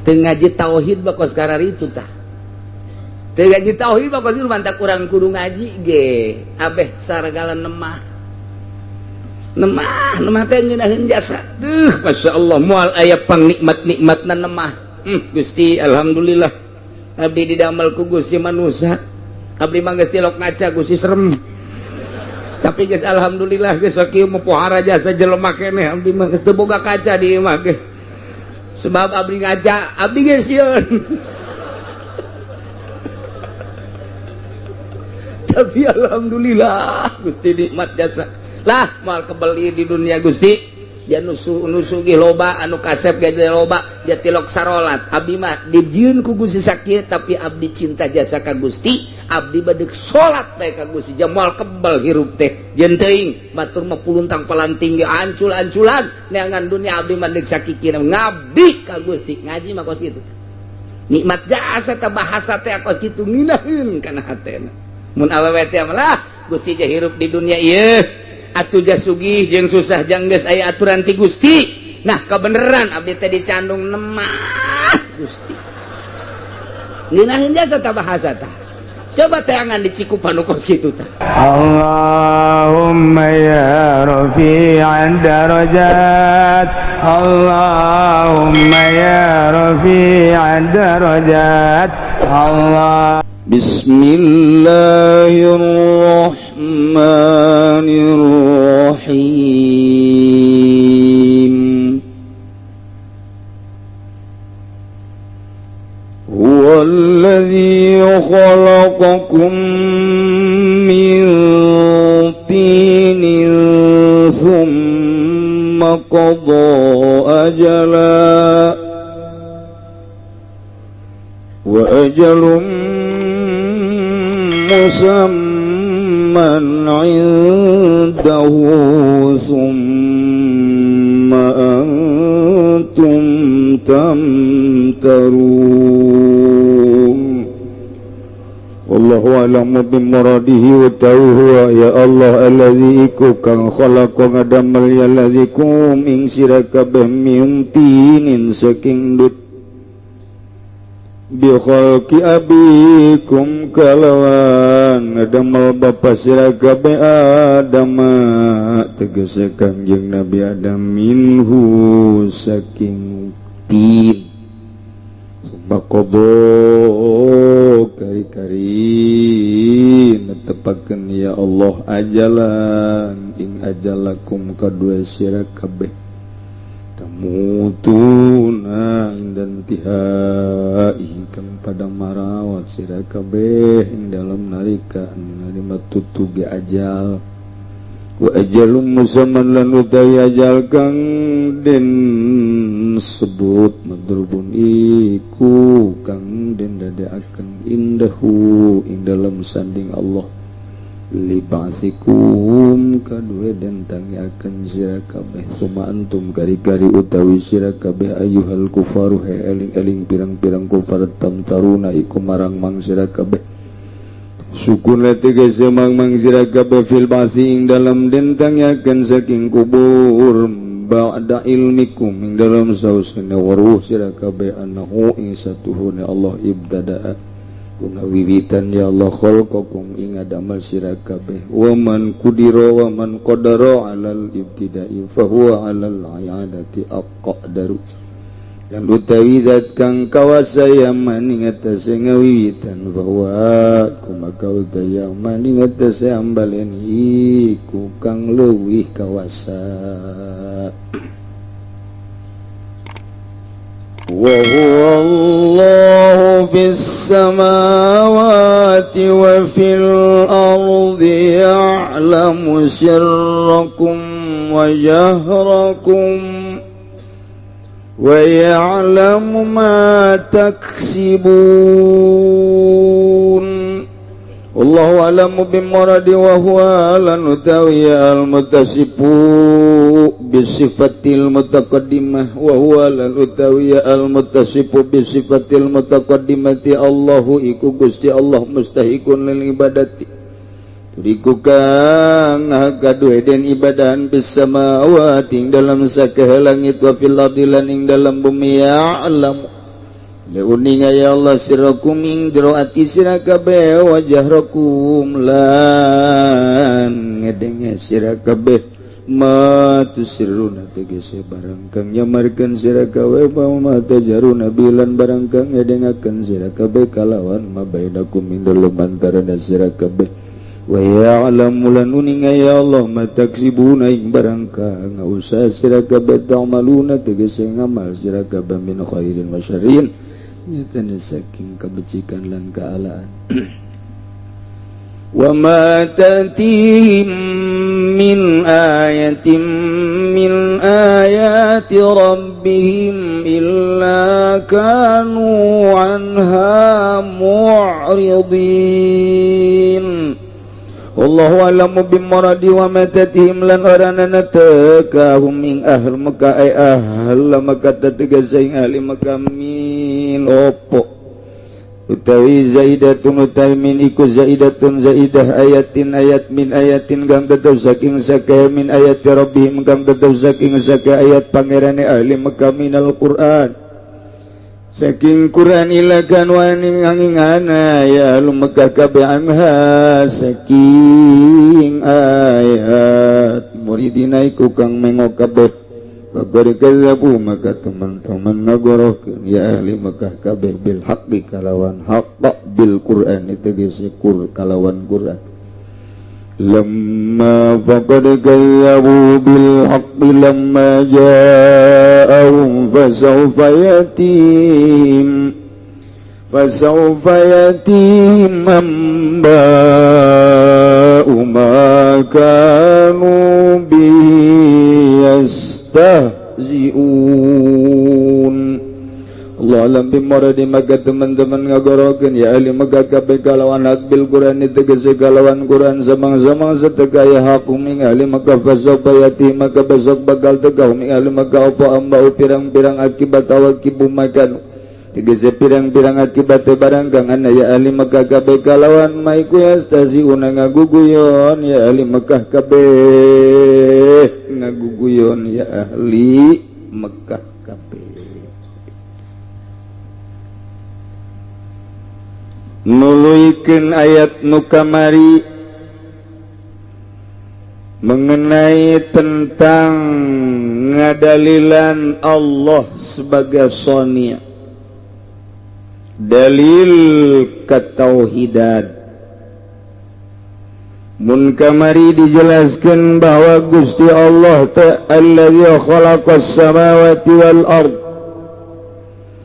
Teu ngaji tauhid mah kos kararitu tah. Teu ngaji tauhid mah kos kitu, mantak urang kudu ngaji ge abeh saragala nemah. Nemah, nemah teh ngeunaheun jasa. Duh, Masya Allah, moal aya pangnikmat-nikmatna nemah. Gusti, alhamdulillah. Abdi didamel ku Gusti manusia. Abdi mah geus tilok ngaca Gusti serem. Tapi geus alhamdulillah geus sakieu mah pohara jasa jelema keneh, abdi mah geus teu boga kaca di imah ge. Sebab abdi ngaca, abdi geus sieun. Tapi alhamdulillah Gusti nikmat jasa. Lah moal kebeli di dunia Gusti. Dia nusu nusu ge loba anu kasep ge loba, dia tilok sarolat. Abdi mah dijieun ku Gusti sakieu, tapi abdi cinta jasa ka Gusti, abdi badeg salat bae ka Gusti, moal kebel hirup teh. Jeung teuing batur mah puluntang palanting ge ancul-anculan neangan dunia, abdi mah deuk sakikina ngabdi ka Gusti. Ngaji mah kos kitu. Nikmat jasa teh bahasa teh kos kitu nginaheun kana hatena. Mun awewe teh lah Gusti je hirup di dunia ieu. Atuh ja sugih jeung susah jang geus aya aturan ti Gusti. Nah kebeneran abdi teh dicandung nemah Gusti. Ngeunaheun jasa tah bahasa tah. Coba teangan di Cikupa nu kos kitu tah. Allahumma ya rafi'ad darajat, Allahumma ya rafi'ad darajat, Allah. Bismillahirrahmanirrahim. Huwa alladhi khalaqakum min tinin thumma qada ajala wa ajalun musamman 'indahu thumma antum tamtarun. Wallahu a'lamu bimuradihi wa ta'uhu ya Allah alladzi iku kang khalaqa ngadamel ya alladzi kum ing sira kabeh min tinin saking dut bi khalqi abikum kalawan ngadamel bapa sira kabeh Adam tegese Kangjeng Nabi Adam minhu saking tin summa qada kari-kari netepakeun ya Allah ajalan ing ajalakum kadua sira kabeh tamutuna indan tihai kang pada marawat sira kabeh ing dalam nalika narima tutuge ajal wa ajalum musamman lan utawi ajal kang den sebut madrubun iku kang den dadekaken indahu ing dalam sanding Allah libasikum kadue den tangiakeun sira kabeh suma antum kari-kari utawi sira kabeh ayyuhal kufaru he eling-eling pirang-pirang kufar tamtaruna iku marang mang sira kabeh sukun tegese mang-mang sira kabeh fil ba'si ing dalam den tangiakeun saking kubur ba'da ilmikum ing dalam sausna waruh sira kabeh annahu ing satuhuna Allah ibtada'a ngawiwitan ya Allah khalqakum ing adamal sira kabeh wa man qudira wa man qadara alal ibtida'i fa huwa alal i'adati aqdaru lan utawi zat kang kawasa ya man ing atase ngawiwitan fa huwa kumaka utawi man ing atase ambalen iku kang leuwih kawasa. وهو الله في السماوات وفي الأرض يعلم سركم وجهركم ويعلم ما تكسبون. والله أعلم بمراد وهو لنتوي المتصف بصفة المتقدمة وهو لنتوي المتصف بصفة المتقدمة الله iku Gusti Allah mustahikun lil ibadati turiku kang gaduh den ibadahan bis samawati ing dalam sakeh langit wa fil ardi lan ing dalam bumi ya'lamu Leuninga ya Allah sirakum ing jero ati sira kabeh wa jahrakum lan ngedenge sira kabeh ma tusirruna tegese barang kang nyamarkeun sira kabeh ma tajaruna bilan barang kang ngedengakeun sira kabeh kalawan ma bainakum ing dalem antarana sira kabeh wa ya'lamu lan uninga ya Allah ma taksibuna ing barang kang usaha sira kabeh ta'maluna tegese ngamal sira kabeh min khairin wa syarrin nyatane saking kabecikan lan kaalaan. Wa ma ta'tihim min ayatin min ayati rabbihim illa kanu anha mu'ridin. Wallahu a'lamu bimuradi wa ma tatihim lan oranana tekahum ing ahl Mekah ay ahl Mekah tetegese ing ahli Mekah min opo utawi zaidatun utawi min iku zaidatun zaidah ayatin ayat min ayatin kang tetep saking sakae min ayati rabbihim kang tetep saking sakae ayat pangerane ahli Mekah minal Quran saking Quran ilakan wani ngangingana ya ahli Mekah kabeh anha saking ayat muridina iku kang mengo kabeh bagor kadzabu maka teman-teman ngagorohkeun ya ahli Mekah kabeh bil haqqi kalawan haqq bil Quran tegese kur kalawan Quran lamma faqad kadzabu bil haqqi lamma ja'ahum fasawfa yatihim amba'u ma kanu bihi yastahzi'un. Allah alam bimuradi maka teman-teman ngagorokeun ya ahli Mekah kabeh kalawan hak bil Quran tegese kalawan Quran samang-samang setegaya hak ing ahli Mekah fasawfa yati maka besok bakal tegah ing ahli Mekah apa ambau pirang-pirang akibat awakibu makan tegese pirang-pirang akibat barang kang ana ya ahli Mekah kabeh kalawan maiku yastahzi'una ngaguguyon ya ahli Mekah kabeh ngaguguyon ya ahli Mekah kabeh. Nuluikeun ayat nu kamari mengenai tentang ngadalilan Allah sebagai shoni' dalil ketauhidan. Mun kamari dijelaskan bahwa Gusti Allah ta'ala allazi khalaqas samawati wal ard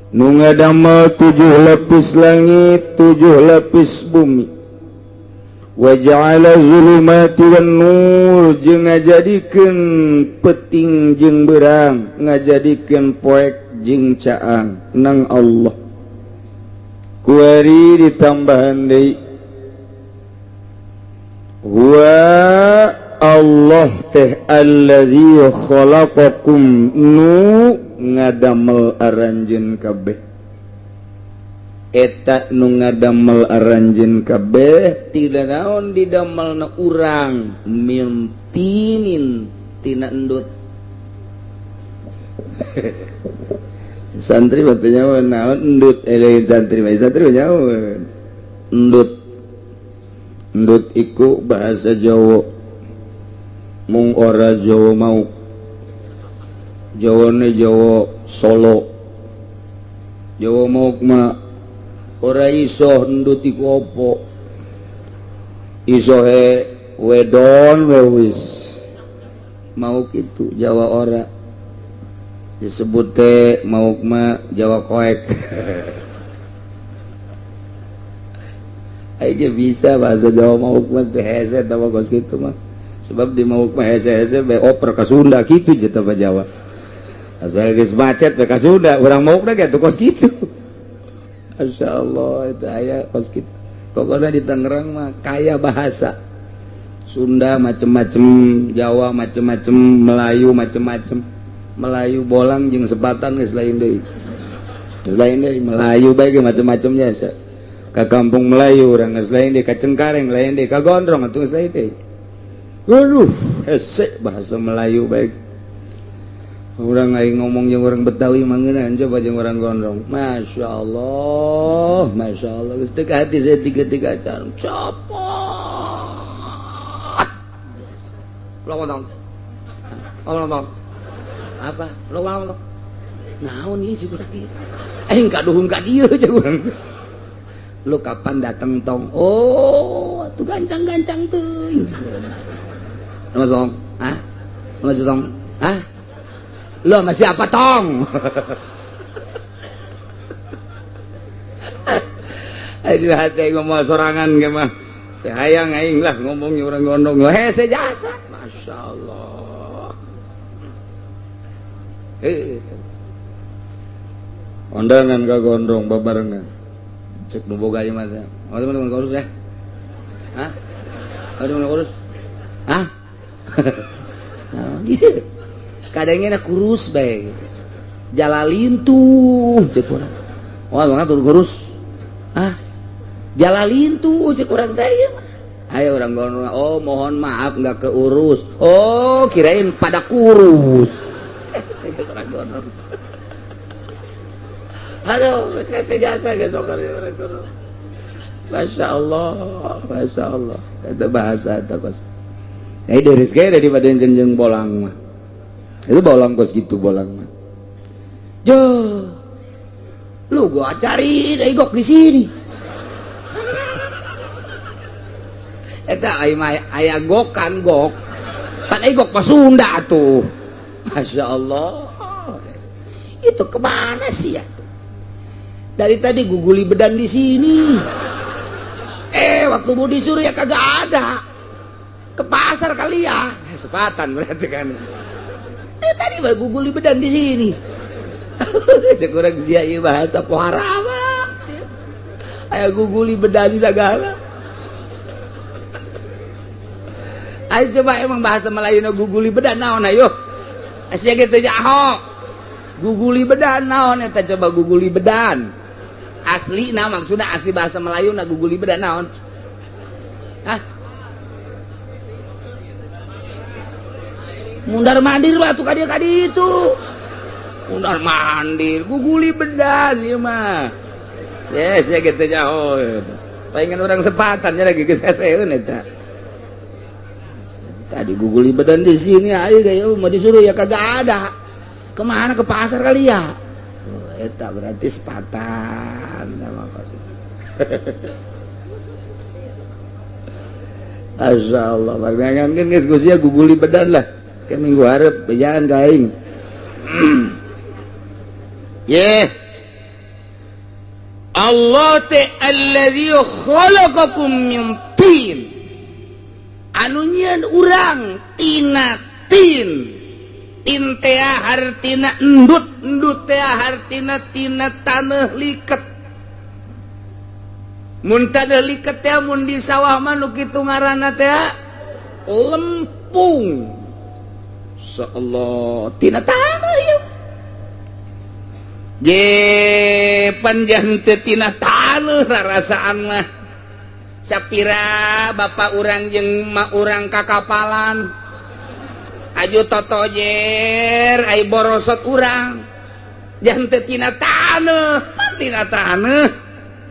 nu ngadamel 7 lapis langit 7 lapis bumi wa ja'ala zulumati wan nur jeung ngajadikeun peting jeung berang ngajadikeun poek jeung caang nang Allah kuari ditambahan deui huwa Allah teh allazi khalaqakum nu ngadamel aranjeun kabeh eta nu ngadamel aranjeun kabeh tidak naon didamelna urang min tinin tina endut. Santri batu nyawa naon endut lain santri mah santri nyawa endut endut iku bahasa Jawa mung ora Jawa mau Jawane Jawa Solo Jawa mau mah ora iso endut iku opo iso he wedon we wis mau kitu Jawa ora disebut teh mau mah Jawa koek. Aing bisa bahasa Jawa mau mah teh hese tah kos kitu mah sebab di mau mah hese-hese be oper ka Sunda kitu jeung teh Jawa asal geus macet be ka Sunda urang mau mah kitu kos kitu. Masyaallah itu aya kos kitu. Pokoknya di Tangerang mah kaya bahasa Sunda macem-macem, Jawa macem-macem, Melayu macem-macem. Melayu bolang jeung sepatan geus lain deui. Geus lain deui Melayu bae ge macem-macemnya asa. Ka kampung Melayu urang geus lain deui, ka Cengkareng lain deui, ka Gondrong atuh geus lain deui. Aduh, hese bahasa Melayu bae. Urang aing ngomong jeung orang Betawi mangeunaan coba jeung orang Gondrong. Masya Allah, Masya Allah. Geus teu hati saya tiga-tiga acan. Copot. Lo ngomong. Oh ngomong. Apa? Lo ngomong. Naon ieu cik urang ieu? Aing kaduhung ka dieu cik urang. Lu kapan datang tong? Oh, atuh gancang-gancang teuing. Mas tong? Hah? Mas tong? Hah? Lo sama siapa tong? Aduh hati ngomong sorangan ge mah. Teh hayang aing lah ngomongnya orang gondong. Hese jasa. Masya Allah. Ondangan ka gondrong babarengan. Cek nu boga ieu mah teh. Oh teman-teman kurus ya? Hah? Oh teman kurus? Hah? Nah, ieu. Kadangnya kurus bae. Jalalintuh cek urang. Oh, mangga tur kurus. Hah? Jalalintuh cek urang teh ieu mah. Ayo orang gondrong, oh mohon maaf nggak keurus. Oh, kirain pada kurus. Saya orang gondrong. Aduh, saya jasa geus orang gondrong. Masya Allah, Masya Allah. Eta bahasa eta kos. Eh dari sekali daripada jeung bolang mah. Itu bolang kos gitu bolang mah. Jo, lu gua cari gok di sini. Eta aya gokan gok. Pan gok mah Sunda tuh. Masya Allah. Itu kemana sih ya? Dari tadi guguli bedan di sini. Waktu mau disuruh ya kagak ada. Ke pasar kali ya. Sepatan berarti kan. Tadi baru guguli bedan di sini. Sekurang sia ieu bahasa pohara mah. Aya guguli bedan segala. Ayo coba emang bahasa Melayu no guguli bedan naon ayo. Sia kitu jaho. Guguli bedan naon eta coba guguli bedan. Asli nah maksudna asli bahasa Melayu na guguli bedan naon? Hah? Mundar mandir batu kadi-kadi itu. Mundar mandir guguli bedan ieu mah. Yes ya kitu jaho. Palingan urang sepatan nya lagi geus heseun eta. Tadi guguli bedan di sini ayo gaya mau disuruh ya kagak ada. Kemana ke pasar kali ya? Oh, eta berarti sepatan sama pasar. Masya Allah, barengan kan geus geus guguli bedan lah. Ke minggu hareup bejaan ka aing. Ye. Allah teh allazi khalaqakum min tin. Anu nyieun urang tina tin. Tin teh hartina endut, endut teh hartina tina taneuh liket. Mun taneuh liket teh mun di sawah mah nu kitu ngaranna teh lempung. Insyaallah tina taneuh ieu. Je panjang teh tina taneuh rarasaan mah. Sapira bapak urang jeung mak urang kakapalan. Aju totojer ai borosot urang. Jangan teu tina taneuh, pan tina taneuh.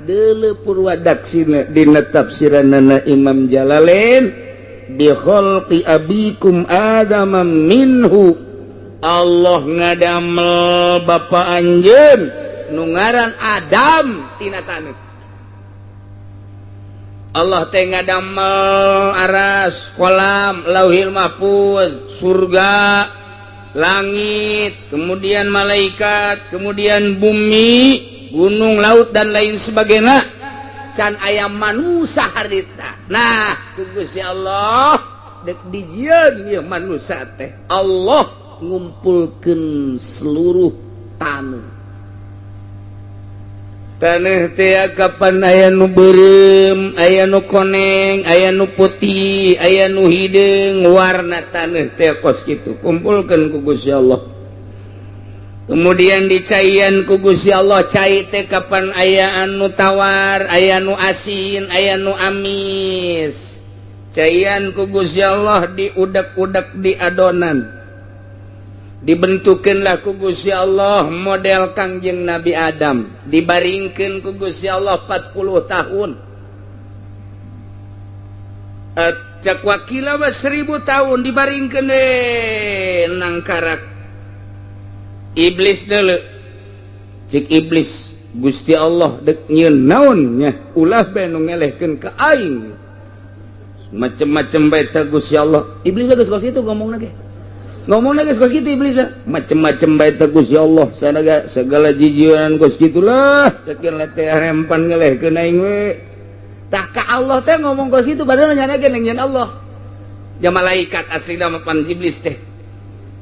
Deuleu purwadaksina dina tafsiranana Imam Jalalain bi khalqi abikum Adama minhu. Allah ngadamel bapa anjeun nu ngaran Adam tina taneuh. Allah teh ngadamel aras, kolam, lauhil mahfuz, surga, langit, kemudian malaikat, kemudian bumi, gunung, laut dan lain sebagainya. Can aya manusa harita. Nah, ku Gusti Allah dek dijieun ieu manusa teh. Allah ngumpulkeun seluruh taneuh. Taneuh teh kapan aya nu beureum, aya nu koneng, aya nu putih, aya nu hideung, warna taneuh teh kos kitu. Kumpulkeun ku Gusti Allah. Kemudian dicaian ku Gusti Allah, cai teh kapan aya anu tawar, aya nu asin, aya nu amis. Caian ku Gusti Allah diudek-udek di adonan. Dibentukkeunlah ku Gusti Allah model Kangjeng Nabi Adam, dibaringkeun ku Gusti Allah 40 tahun. Cak wakila mah 1000 tahun dibaringkeun we nangkarak. Iblis deuleu. Cik iblis, Gusti Allah dek nyieun naon nya, ulah bae nu ngelehkeun ka aing. Macem-macem bae teh Gusti Allah. Iblis geus kos kitu ngomongna ge. Ngomongna geus kos kitu iblis mah. Macem-macem bae teh Gusti Allah, sanaga segala jijieunan kos kitulah. Cekin teh rempan ngelehkeun aing we. Tah ka Allah teh ngomong kos kitu padahal nyana ge nyieun Allah. Ja malaikat aslina mah pan iblis teh.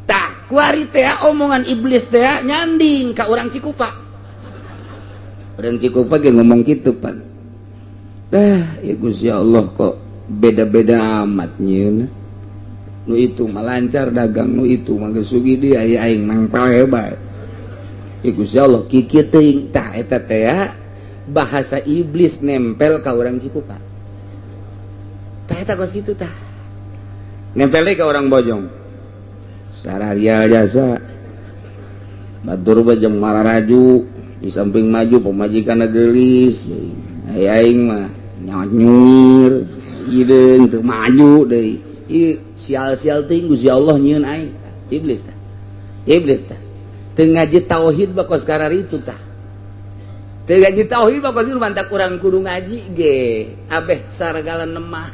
Tah kuari teh omongan iblis teh nyanding ka urang Cikupa. Urang Cikupa ge ngomong kitu pan. Tah ya Gusti Allah kok beda-beda amat nyieun. Nu itu mah lancar dagang, nu itu mah geus sugih deui, aya aing mangpal bae. Ya Gusti Allah kikieu teuing. Tah eta teh bahasa iblis nempel ka urang Cikupa. Tah eta kos kitu tah. Nempel deui ka urang Bojong. Sararia jasa. Batur bae jeung mararaju, di samping maju pamajikan geulis. Aya aing mah nyanyir, hideung teu maju deui. Ieu sial-sial teuing Gusti Allah nyieun aing. Iblis tah. Iblis tah. Teu ngaji tauhid mah kos kararitu tah. Teu ngaji tauhid mah kos kitu mantak urang kudu ngaji ge. Abeh saragala nemah.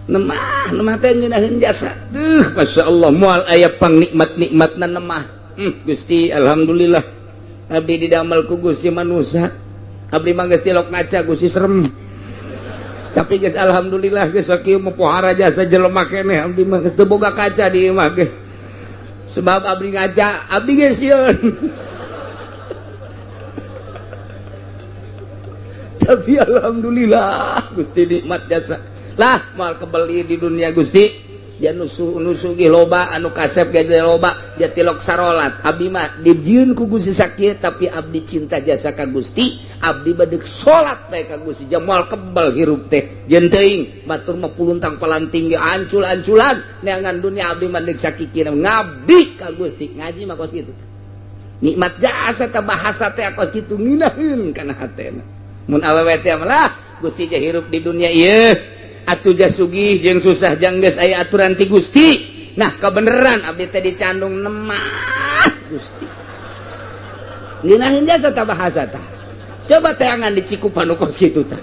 Nemah, nemah teh ngeunaheun jasa. Duh, Masya Allah moal aya pangnikmat-nikmatna nemah. Gusti alhamdulillah. Abdi didamel ku Gusti manusa. Abdi mah geus tilok ngaca Gusti serem. Tapi geus alhamdulillah geus sakieu mah pohara jasa jelema keneh abdi mah geus teu boga kaca di imah ge. Sebab abdi ngaca, abdi geus sieun. Tapi alhamdulillah Gusti nikmat jasa. Lah moal kebeli di dunia Gusti. Ja nusu ge loba anu kasep ge loba, ja tilok sarolat. Abdi mah dijieun ku Gusti sakieu tapi abdi cinta jasa ka Gusti, abdi badeg salat bae ka Gusti. Ja moal kebel hirup teh. Jeung teuing batur mah puluntang palanting ge ancul-anculan neangan dunia abdi mah deuk sakikina ngabdi ka Gusti. Ngaji mah kos kitu. Nikmat jasa teh bahasa teh kos kitu ngeunaheun kana hatena. Mun awewe teh mah lah Gusti ja hirup di dunia ieu. Atuh ja sugih jeung susah jang geus aya aturan ti Gusti. Nah kebeneran abdi teh dicandung nemah Gusti. Ngeunaheun jasa tah bahasa tah. Coba teangan di Cikupa nu kos kitu tah.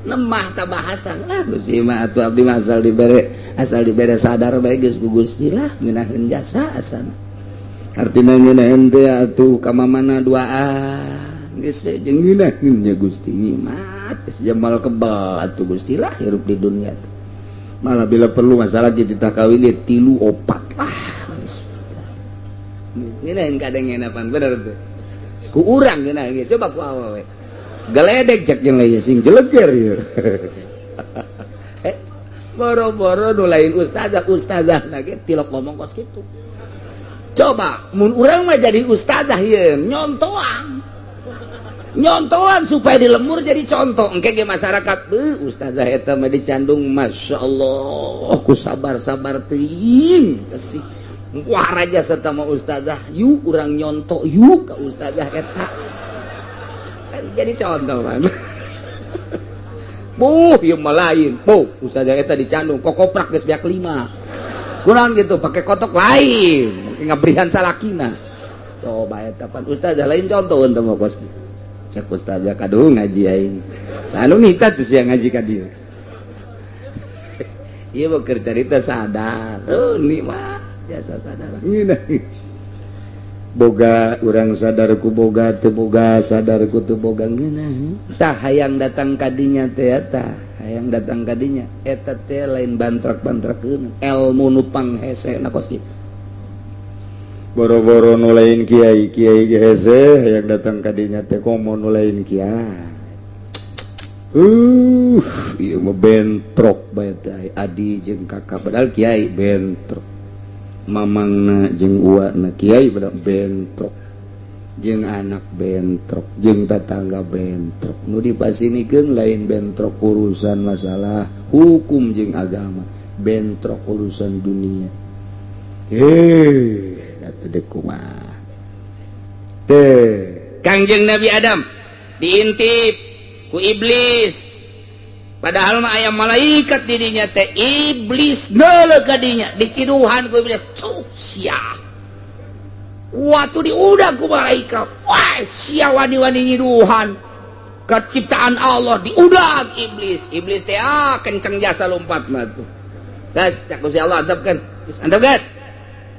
Nemah tah bahasa lah Gusti mah atuh abdi mah asal dibere sadar bae geus ku Gusti lah ngeunaheun jasa asana. Artina ngeunaheun teh atuh ka mamana duaan geus jeung ngeunaheun nya Gusti mah. Jamal kebal atuh Gusti lah hirup di dunia. Malah bila perlu masalah kita kawin dia 3 4 lah. Ngeunaheun kadang pan bener teh. Ku urang ngeunaheun coba ku awewe. Geledek cek jeung lain sing jeleger ieu. Boro-boro nu lain ustazah, ustazah na ge tilok ngomong kos kitu. Coba mun urang mah jadi ustazah ieu nyontoan. Nyontoan supaya di lemur jadi contoh engke ge masyarakat beuh ustazah eta mah dicandung masyaallah ku sabar-sabar teuing kasih wah raja serta mah ustazah yuk urang nyontok yuk ka ustazah eta kan jadi contoh man. Buh ieu mah lain buh ustazah eta dicandung kokoprak geus beak 5 kurang gitu pakai kotok lain make ngabrihan salakina coba eta pan ustazah lain contoh teu mah kos. Cek ustazah kaduh ngaji aing. Sanu nita tuh sia ngaji ka dieu. Ieu mah keur carita sadar. Oh nikmat jasa sadar. Ngeunah. Boga urang sadar ku boga teu boga sadar ku teu boga ngeunah. Tah hayang datang ka dinya teh eta, hayang datang ka dinya eta teh lain bantrak-bantrakeun ilmu nu panghesena kos kitu. Boro-boro nu lain kiai, kiai ge hese hayang datang ka dinya teh komo nu lain kiai. Ieu mah bentrok bae teh adi jeung kakak padahal kiai bentrok. Mamangna jeung uana kiai padahal bentrok. Jeung anak bentrok, jeung tatangga bentrok. Nu dipasinikeun lain bentrok urusan masalah hukum jeung agama, bentrok urusan dunia. Atuh dek kumaha teh. Kangjeng Nabi Adam diintip ku iblis, padahal mah aya malaikat didinya teh. Iblis neuleuh ka dinya, diciduhan ku iblis, cuk sia. Waktu diudag ku malaikat, wah sia wani-wani nyiduhan keciptaan Allah. Diudag iblis, iblis teh ah kenceng jasa lompat mah tuh. Gas cak Gusti Allah, antepkeun, antepkeun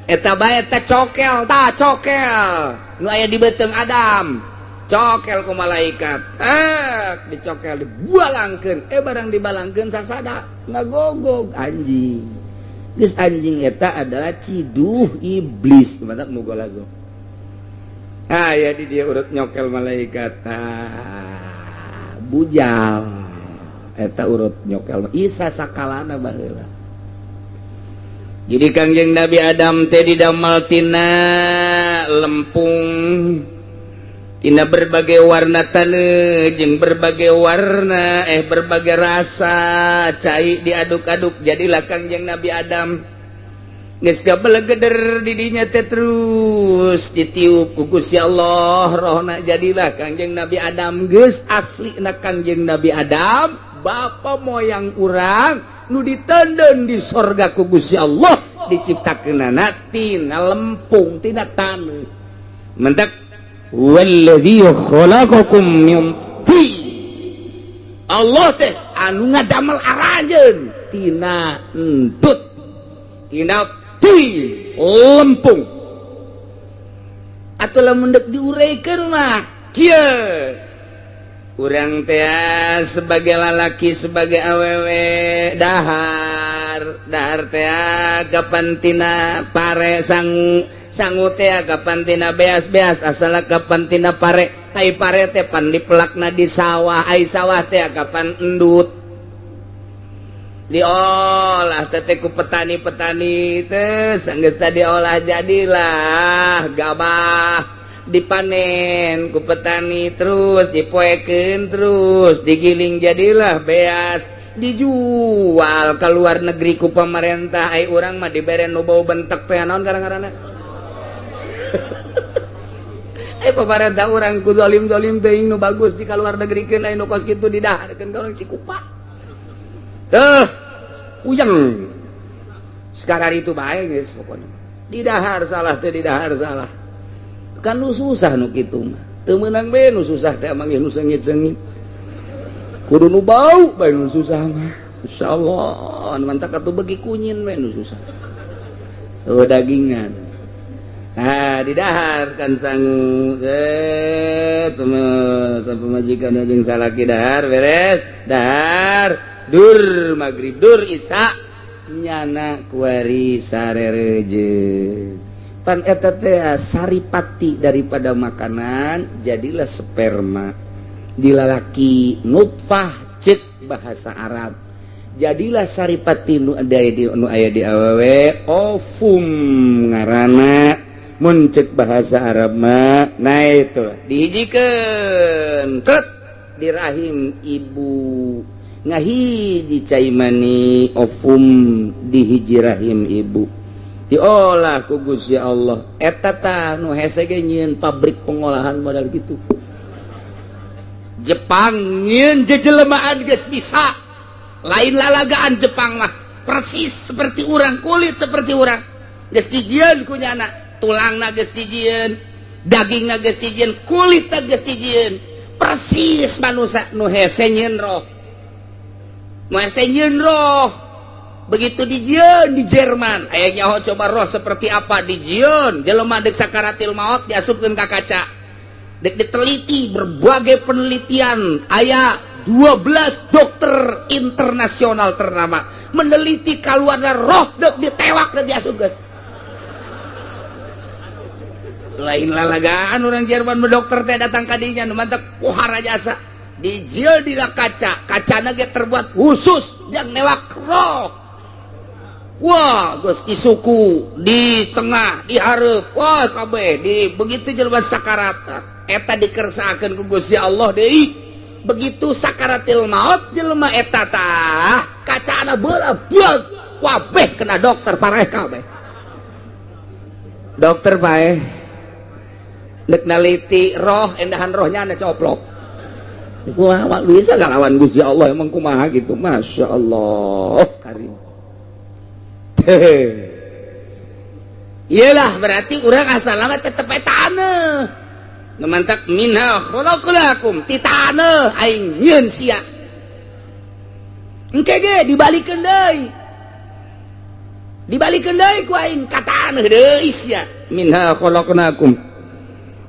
eta bae. Eta cokel, tah cokel nu aya di beuteung Adam cokel ku malaikat. Eh, dicokel, dibalangkeun. Eh, barang dibalangkeun sasada ngagogog anjing. Geus anjing eta adalah ciduh iblis. Mantap mugolazo. Ah ya, di dia urut nyokel malaikat. Ah, bujal eta urut nyokel isa sakalana baheula. Jadi Kangjeng Nabi Adam teh didamel tina lempung, tina berbagai warna taneuh jeung berbagai warna, eh, berbagai rasa cai diaduk-aduk, jadilah Kangjeng Nabi Adam. Geus gabelegeder di dinya teh, terus ditiup ku Gusti Allah rohna, jadilah Kangjeng Nabi Adam. Geus asli na Kangjeng Nabi Adam, bapa moyang urang nu ditenden di sorga ku Gusti Allah, diciptakeunana tina lempung, tina taneuh. Mentak walladzi khalaqakum min tin. Allah teh anu ngadamel aranjeun tina entut, tina tin, lempung. Atau lamun dek diuraikeun mah kieu, urang teh sebagai lalaki, sebagai awewe, dahar dahar teh kapan tina pare, sangu sangu teh kapan tina beas-beas, asal kapan tina pare. Tai pare teh pan dipelakna di sawah, ai sawah teh kapan endut diolah teh ku petani-petani teh. Sanggeus tadi diolah, jadilah gabah, dipanen ku petani, terus dipoekeun, terus digiling, jadilah beas, dijual ke luar negeri ku pemerintah. Ai urang mah dibere nu bau bentek teh, naon gara-garana? Eh, pemerintah urang ku zalim-zalim teuing, nu bagus di luar negeri keun, aya nu kos kitu didaharkeun ka urang Cikupa. Tuh puyeng sekarang itu bae. Geus pokoknya didahar salah teh, didahar salah kan. Nu susah nu kitu mah teu meunang bae. Nu susah teh emang nu seungit-seungit, kudu nu bau bae nu susah mah. Insyaallah mantak atuh bagi kunyin we nu susah. Oh, dagingan. Ah, didahar kan sangu set pemajikan jeung salaki dahar, beres dahar, dur maghrib, dur isya, nyana kuari sarereje. Pan eta teh saripati daripada makanan, jadilah sperma dilalaki, nutfah cek bahasa Arab. Jadilah saripati nu ada di nu aya di awewe, ovum ngaranna mun cek bahasa Arab mah. Nah, itu dihijikeun tet di rahim ibu, ngahiji cai mani ovum di hiji rahim ibu, diolah ku Gusti Allah. Eta tah nu hese ge nyieun pabrik pengolahan modal gitu. Jepang nyieun jejelemaan geus bisa, lain lalagaan. Jepang mah persis seperti urang, kulit seperti urang geus dijieun ku nyana, tulang geus dijieun, daging geus dijieun, kulit geus dijieun persis manusia. Nu hese nyieun roh, nu hese nyieun roh. Begitu dijieun di Jerman, aya nyaho coba roh seperti apa. Dijieun jelema dek sakaratil maut, diasupkeun ka kaca, dek diteliti berbagai penelitian. Aya 12 dokter internasional ternama meneliti keluarnya roh dek ditewak dan diasupkeun. Lain lalagaan orang Jerman, dokter teh datang kadinya nu mantak pohara jasa. Dijieun di kaca, kacana ge terbuat khusus yang newak roh. Wah, geus disuku di tengah, di hareup, wah kabeh di. Begitu jelema sakarat eta dikersakeun ku Gusti Allah deui. Begitu sakaratil maut jelema eta tah kacana beula, buag, wabeh kena dokter pareh kabeh. Dokter paeh, dek naliti roh, endahan rohnya ada coplok. Kumaha bisa ngalawan Gusti Allah, emang kumaha gitu? Masya Allah karim. Iyalah, berarti urang asal lama tetep taneuh. Nu mantak minha khalaqnakum, ti taneuh aing nyieun sia. Engke ge dibalikeun deui. Dibalikeun deui ku aing ka taneuh deui sia. Minha khalaqnakum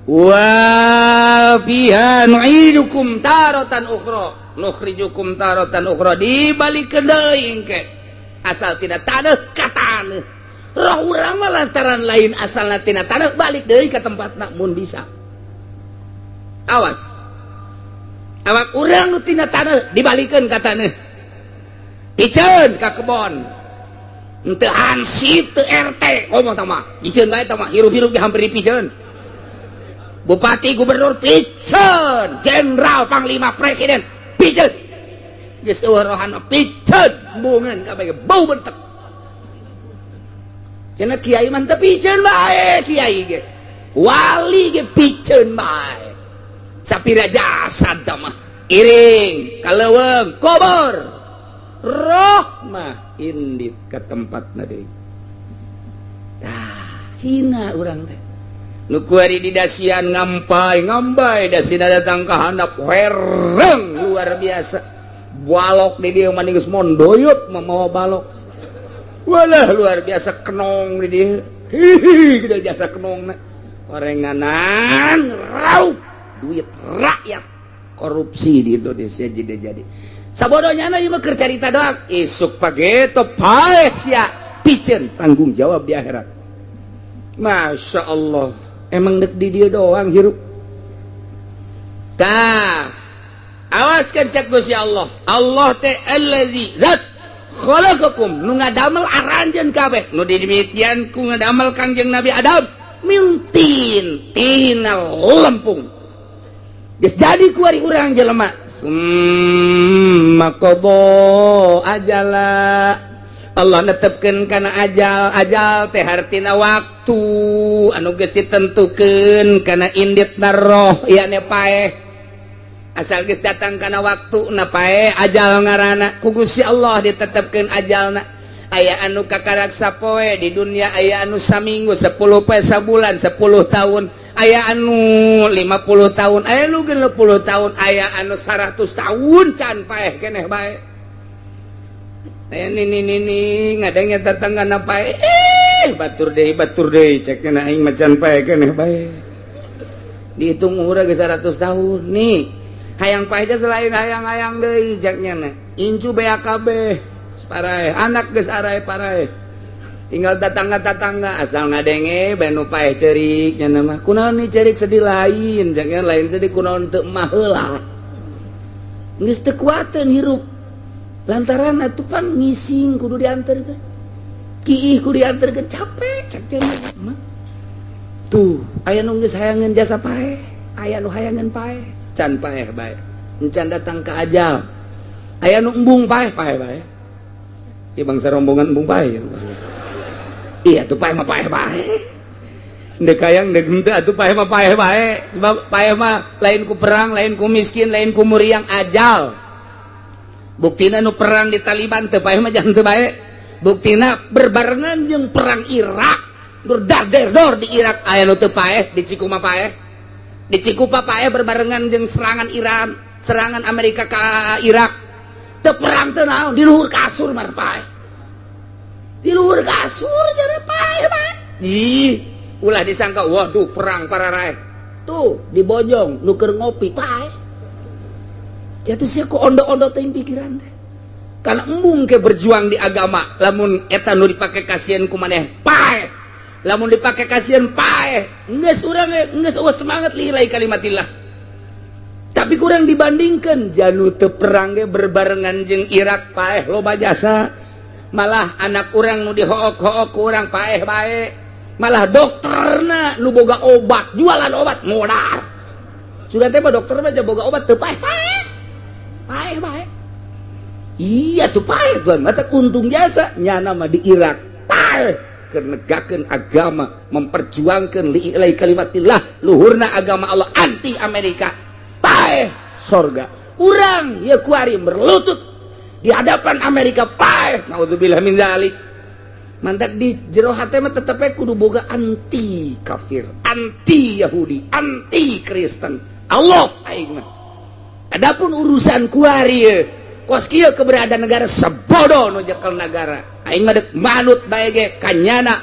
wa fiha nu'idukum taratan ukhra nukhrijukum taratan ukhra, dibalikeun deui engke. Asal tina taneuh ka taneuh. Roh urang mah lantaran lain asalna tina taneuh, balik deui ka tempatna mun bisa. Awas. Awak urang nu tina taneuh dibalikeun ka taneuh. Piceun ka kebon. Henteu hansip, teu RT, komo tah mah. Piceun bae tah mah, hirup-hirup ge hampir dipiceun. Bupati, gubernur piceun, jenderal, panglima, presiden piceun. Geus eueuh rohana piceun, embungeun kabeh bau bentek. Cenah kiai mah teu piceun bae, kiai ge. Wali ge piceun bae. Sapira jasad tah mah iring ka leuweung kubur. Roh mah indit ka tempatna deui. Tah, hina urang teh. Nu kuari di dasian ngampai ngambai, dasina datang ka handap wereng luar biasa. Balok di dieu mah geus mondoyot mamawa balok. Walah, luar biasa kenong di dieu. Hihi, gede jasa kenongna. Orenganan raup duit rakyat, korupsi di Indonesia jadi jadi. Sabodonya na ieu mah keur carita doang. Isuk pageto paeh sia, piceun tanggung jawab di akhirat. Masya Allah, emang dek di dia doang hirup. Tah, awas kan cek Gusti Allah. Allah teh allazi zat khalaqakum, nu ngadamel aranjeun kabeh. Nu didemikian ku ngadamel Kangjeng Nabi Adam min tin, tina lempung. Geus jadi kuari urang jelema. Summa qada ajala. Allah netepkeun kana ajal. Ajal teh hartina waktu anu geus ditentukeun kana inditna roh yakni paeh. Asal geus datang kana waktu na paeh, ajal ngaranna. Ku Gusti Allah ditetepkeun ajalna. Aya anu kakarak sapoe di dunia, aya anu saminggu, 10 poe, sabulan, 10 tahun, aya anu 50 tahun, aya nu 60 tahun, aya anu 100 tahun can paeh keneh bae. Aya nini nini ngadenge tetangga na paeh, eh batur deui, batur deui, cek na aing macan paeh keneh bae. Dihitung umurna geus 100 tahun nih. Hayang paeh teh selain hayang-hayang deui cek nya na. Incu BAKB paraeh, anak geus arae paraeh. Tinggal tetangga-tetangga asal ngadenge bae nu paeh ceurik nya mah. Kunaon nih ceurik sedih lain, cek nya lain sedih kunaon teu mah heula. Geus teu kuateun hirup. Lantaran atuh pan ngising kudu dianterkeun. Kiih kudu dianterkeun, capek cek nya mah. Tuh, aya nu geus hayangeun jasa paeh, aya nu hayangeun paeh, can paeh bae. Encan datang ke ajal. Aya nu embung paeh, paeh bae. Ieu bangsa rombongan embung paeh. Iya tuh paeh mah paeh bae. Ndek hayang ndek henteu atuh paeh mah paeh bae. Sebab paeh mah lain ku perang, lain ku miskin, lain ku muriang, ajal. Buktina nu perang di Taliban teu paeh mah jangan teu bae. Buktina berbarengan jeung perang Irak. Dur dar der dor di Irak aya nu teu paeh, di Cikuma paeh. Di Cikupa paeh berbarengan jeung serangan Iran, serangan Amerika ka Irak. Teu perang teu naon, di luhur kasur mah paeh. Di luhur kasur jadi paeh bae. Ih, ulah disangka waduh perang pararaeh. Tuh di Bojong nu keur ngopi paeh. Jatuh sia ku ondo-ondo teuing pikiran teh. Karena embung ke berjuang di agama, lamun eta nu dipake kasihan ku maneh paeh. Lamun dipake kasihan paeh, geus urang geus eueuh semangat lillahi kalimatillah. Tapi kurang dibandingkan janu teu perang ge berbarengan jeung Irak paeh loba jasa. Malah anak urang nu dihook-hook ku urang paeh bae. Malah dokterna nu boga obat, jualan obat modar. Sudah teh mah dokter mah boga obat teu paeh paeh. Paeh bae. Iya tuh paeh tuan, mata untung jasa nyana mah di Irak. Paeh. keur negakeun agama, memperjuangkeun li'ilai kalimatillah, luhurna agama Allah anti Amerika. Paeh sorga. Urang ieu kuari berlutut di hadapan Amerika paeh. Naudzubillah min zalik. Mantak di jero hate mah tetep kudu boga anti kafir, anti Yahudi, anti Kristen. Allah aing mah. Adapun urusan kuari ieu, kos kieu keberadaan negara sebodoh nu jekel negara. Aing mah deuk manut bae ge kanyana.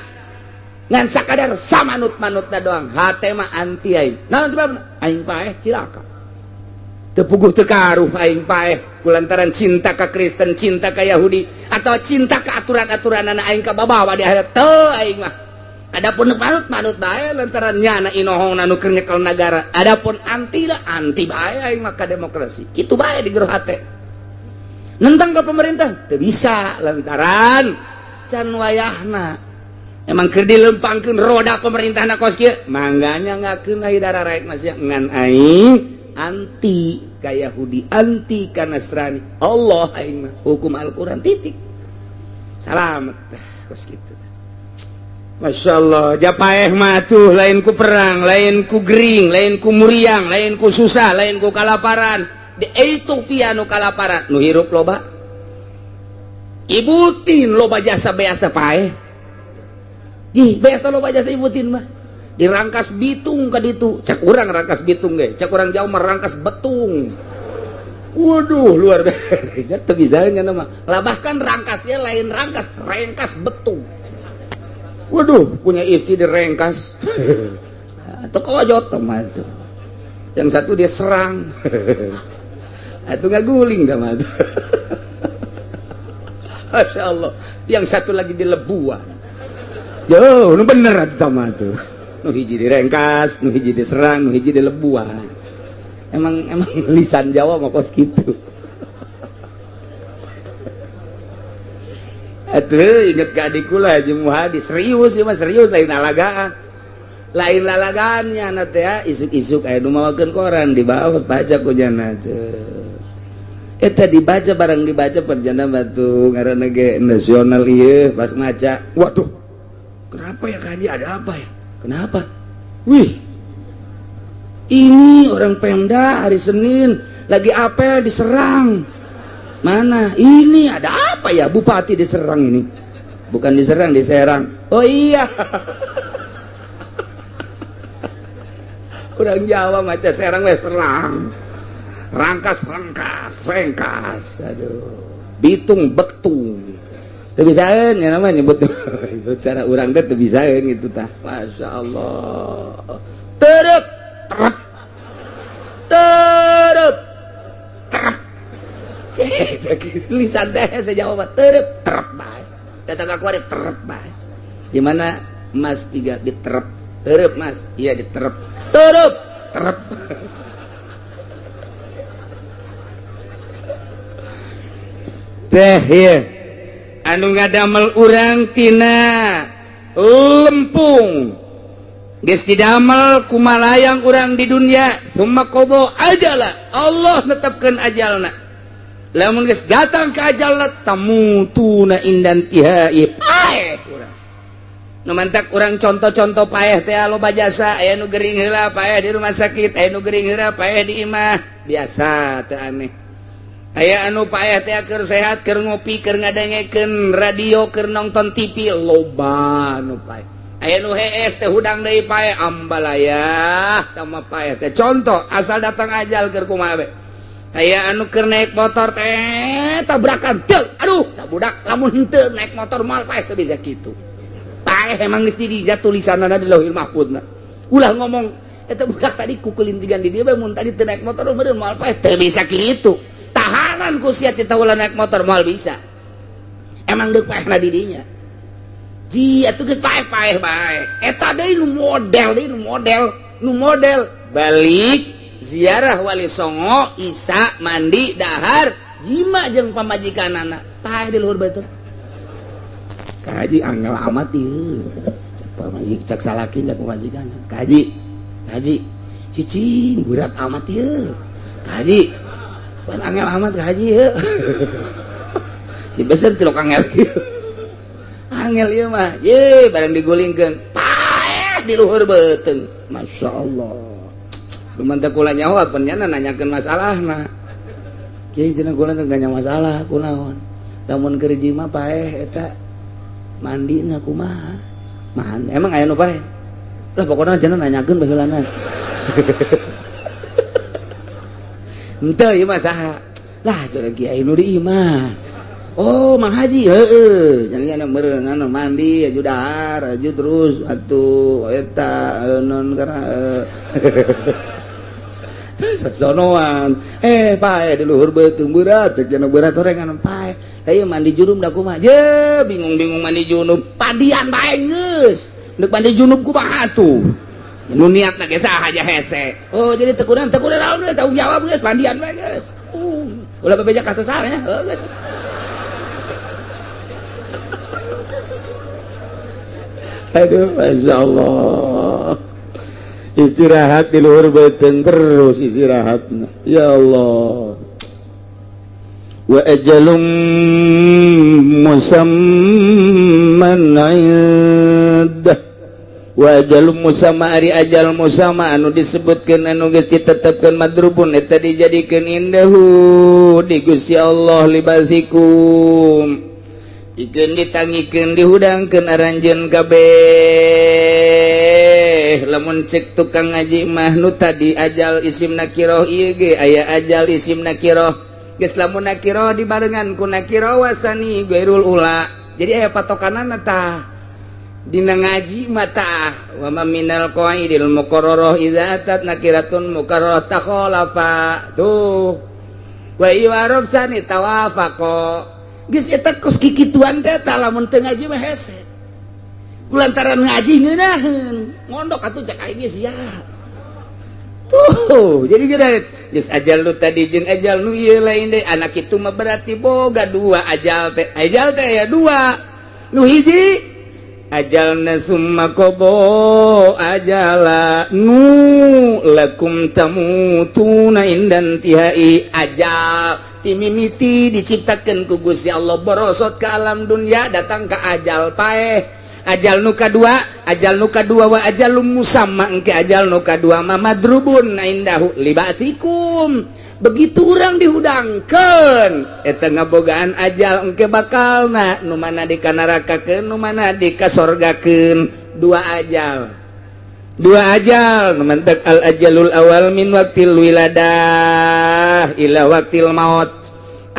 Ngan sakadar samanut-manutna doang. Hate mah anti aing. Naon sebabna? Aing paeh cilaka. Teu puguh teu karuh aing paeh kulantaran cinta ka Kristen, cinta ka Yahudi atau cinta ka aturan-aturanana aing kababawa di akhirat teu aing mah. Adapun manut-manut bae lantaran nyana inohongna nu keur nyekel nagara. Adapun anti lah anti bae aing mah ka demokrasi. Kitu bae di jero hate. Nentang ke pemerintah teu bisa lantaran can wayahna. Emang keur dilempangkeun roda pemerintahna kos kieu, mangganya ngakeun ai dararaek masih ngan aing anti ka Yahudi, anti ka Nasrani. Allah aing mah hukum Al-Qur'an titik. Salamet tah kos kitu. Masya Allah, japaeh mah tuh lain ku perang, lain ku gering, lain ku muriang, lain ku susah, lain ku kalaparan. Di Ethiopia nu kalaparan, nu hirup loba. Ibutin loba jasa beasa paeh. Ih, beasa loba jasa ibutin mah. Dirangkas bitung ka ditu. Cak urang rangkas bitung ge, cak urang jauh mah rangkas betung. Waduh, luar biasa. Teu bisa nya mah. Lah bahkan rangkasnya lain rangkas, rengkas betung. Waduh, punya istri direngkas. Atau kojot sama itu. Yang satu dia serang. Atau nggak guling sama itu. Masya Allah. Yang satu lagi dilebuan. Yo, nu bener atuh sama itu. Nu hiji direngkas, nu hiji diserang, nu hiji dilebuan. Emang emang lisan Jawa mah kos kitu. Atuh inget ka adik kula Haji Muhadi serius ieu mah serius lain lalagaan. Lain lalagaannya na teh isuk-isuk aya nu mawakeun koran dibawa baca ku jana teh. Eta dibaca barang dibaca perjana batu ngaranna ge nasional ieu pas maca. Waduh. Kenapa ya Kak Haji, ada apa ya? Kenapa? Wih. Ini orang Pemda hari Senin lagi apel diserang. Mana? Ini ada apa ya? Bupati diserang ini. Bukan diserang, diserang. Oh iya. Orang Jawa maca serang wes serang. Rangkas, rangkas, rengkas. Aduh. Bitung bektung. Teu bisaeun nya namanya nyebut cara urang teh teu bisaeun gitu tah. Masya Allah. Terep, terep. Terep. Terep. Lisan teh saya jawab terep, terep bae. Datang ka kuari terep bae. Di mana Mas tiga diterep. Terep Mas. Iya diterep. Terep, terep. Teh ieu anu ngadamel urang tina lempung. Geus didamel kumalayang urang di dunia, summa qada ajala. Allah netepkeun ajalna. Lamun geus datang ka ajalna tamutuna indan tihai paeh urang. Nu mantak urang contoh-contoh paeh teh loba jasa, aya nu gering heula paeh di rumah sakit, aya nu gering heula paeh di imah, biasa teu aneh. Aya anu paeh teh keur sehat, keur ngopi, keur ngadengekeun radio, keur nonton TV, loba nu paeh. Aya nu hees teh hudang deui paeh, ambalayah tama paeh teh. Contoh asal datang ajal keur kumaha we. Aya anu keur naik motor teh tabrakan, teu, aduh, tak budak lamun henteu naik motor moal paeh teu bisa kitu. Paeh emang geus di tulisanna di Lauhil Mahfuzna. Ulah ngomong eta budak tadi kukulintigan di dieu bae mun tadi teu naik motor meureun moal paeh teu bisa kitu. Tahanan ku sia teh ulah naik motor moal bisa. Emang deuk paehna di dinya. Ji atuh geus paeh-paeh bae. Eta deui nu model deui nu model balik ziarah Wali Songo, Isa mandi dahar jima jeung pamajikanana. Paeh di luhur batur. Kaji angel amat ieu. Cak pamajik cak salaki cak pamajikan. Kaji. Kaji. Cicing berat amat ieu. Kaji. Pan angel amat kaji ieu. Di beser tilok angel kieu. Angel ieu mah. Ye, barang digulingkeun. Paeh di luhur beuteung. Masya Allah. Lumantak kula nyaho apan nyana nanyakeun masalahna. Kiai cenah kula teh nanya masalah kunaon. Lamun keur jima paeh eta mandina kumaha? Mahan, emang aya nu paeh? Lah pokona cenah nanyakeun baheulana. Henteu ieu mah saha? Lah cenah kiai nu di imah. Oh, Mang Haji, heeh. Jangan meureun anu mandi aju dahar, aju terus atuh eta non karena sasonoan. Pae di luhur beuteung berat, cek cenah berat horengan pae. Tah mandi junub da kumaha? Je, bingung-bingung mandi junub. Padian bae geus. Deuk mandi junub kumaha atuh? Nu niatna ge saha aja hese. Oh, jadi teu kudu naon geus tanggung jawab geus mandian bae geus. Ulah bebeja ka sesar nya, heuh geus. Aduh, Masya Allah. Istirahat di luhur beuteung terus istirahat. Ya Allah. Wa ajalum musamman 'indah. Wa ajalum musamma ari ajal musamma anu disebutkeun anu geus ditetepkeun madrubun eta dijadikeun indahu di Gusti Allah libasikum. Ikeun ditangikeun dihudangkeun aranjeun kabeh. Lamun cek tukang ngaji mah nu tadi ajal isim nakiroh ieu ge aya ajal isim nakiroh. Geus lamun nakiroh dibarengan ku nakiroh wasani ghairul ula. Jadi aya patokanana tah. Dina ngaji mah tah wa ma minal qaidil muqarrarah idza atat nakiratun muqarrarah takhalafa. Tuh. Wa yu'arafsani tawafaqa. Geus eta kos kikituan teh tah lamun teu ngaji mah hese. Kulantaran ngaji ngeunaheun, ngondok atuh cek aing ge sia. Tuh, jadi geus geus ajal nu tadi jeung ajal nu ieu lain deui. Anak itu mah berarti boga dua ajal teh. Ajal teh aya dua. Nu hiji ajalna summa qada ajala nu lakum tamutuna indan tihai ajal timimiti diciptakeun ku Gusti Allah borosot ke alam dunia datang ke ajal paeh ajal nu kadua wa ajalum musamma engke ajal nu kadua ma madrubun indahu libasikum. Begitu urang dihudangkeun eta ngabogaan ajal engke bakalna nu mana dikanarakakeun nu mana dikasorgakeun. Dua ajal, dua ajal nu mantak al ajalul awal min waqtil wiladah ila waqtil maut.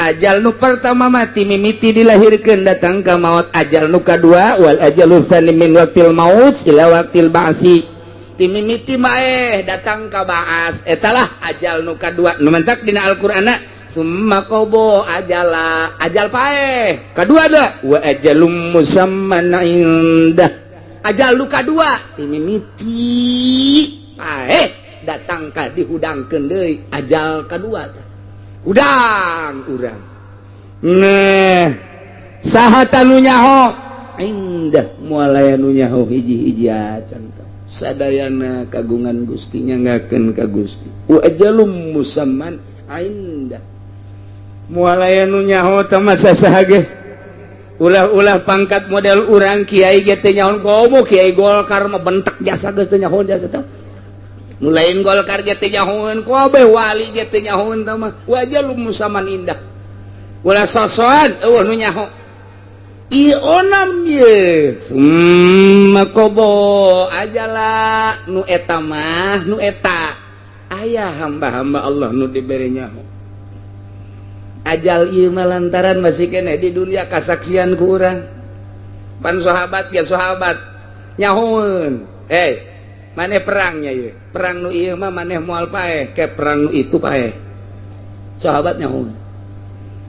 Ajal nu pertama mati mimiti dilahirkeun datang ka maut. Ajal nu kadua wal ajalul tsani min waqtil maut ila waqtil ba'si. Timimiti maeh datang ka baas etalah ajal nu kadua nu mentak dina Al-Qur'ana summa qada ajala ajal paeh kadua da wa ajalum musamman indah ajal nu kadua timimiti paeh datang ka dihudangkeun deui ajal kadua tah hudang urang. Nah saha tanu nyaho indah moal aya nu nyaho hiji-hiji acan sadayana kagungan Gusti nyanggakeun ka Gusti. Wa ajalum musamman indah moal aya nu nyaho teh masa saha ge. Ulah-ulah pangkat model urang kiai ge teu nyaho komo kiai Golkar mah bentek jasa geus teu nyaho jasa teh. Nu lain Golkar ge teu nyahoeun kabeh wali ge teu nyahoeun teh mah. Wa ajalum musamman indah. Ulah sosoan eueuh nu nyaho. Ionam ye summa qada ajala nu eta mah nu eta aya hamba-hamba Allah nu dibere nyaho. Ajal ieu mah lantaran masih keneh di dunia kasaksian ku urang. Pan sahabat ge sahabat nyahoeun. Hei, maneh perangnya ieu. Perang nu ieu mah maneh moal paeh, ke perang nu itu paeh. Sahabat nyahoeun.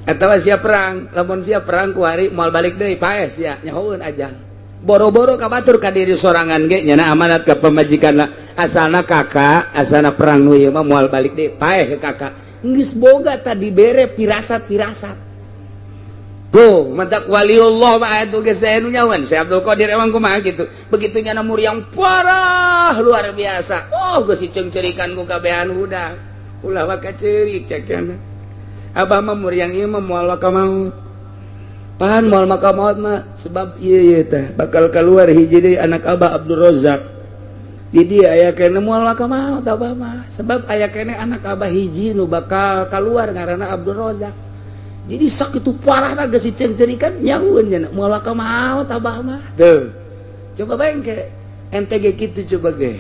Atawa sia perang, lamun sia perang ku hari moal balik deui paeh sia nyahoeun ajal. Boro-boro ka batur ka diri sorangan ge nyana amanat ka pamajikanna asalna kakak, asalna perang nu ieu mah moal balik deui paeh ke kakak. Geus boga tadi bere pirasat-pirasat. Tuh, mantak waliullah mah atuh geus aya nu nyahoeun. Syekh Abdul Qadir emang kumaha gitu. Begitu nyana muriang parah luar biasa. Oh, geus diceungceurikan ku kabehan hudang. Ulah waka ceurik cek cenah. Abah mah muriang ieu mah moal waka maut. Pan moal maka maut mah sebab ieu ieu teh bakal keluar hiji deui anak Abah Abdul Rozak. Jadi aya keneh moal maka maut Abah mah sebab aya keneh anak Abah hiji nu bakal keluar ngaranna Abdul Rozak. Jadi sakitu parahna geus dicencerikan nyahueun nya moal maka maut Abah mah. Tuh. Coba bayang ke MTG kitu coba ge.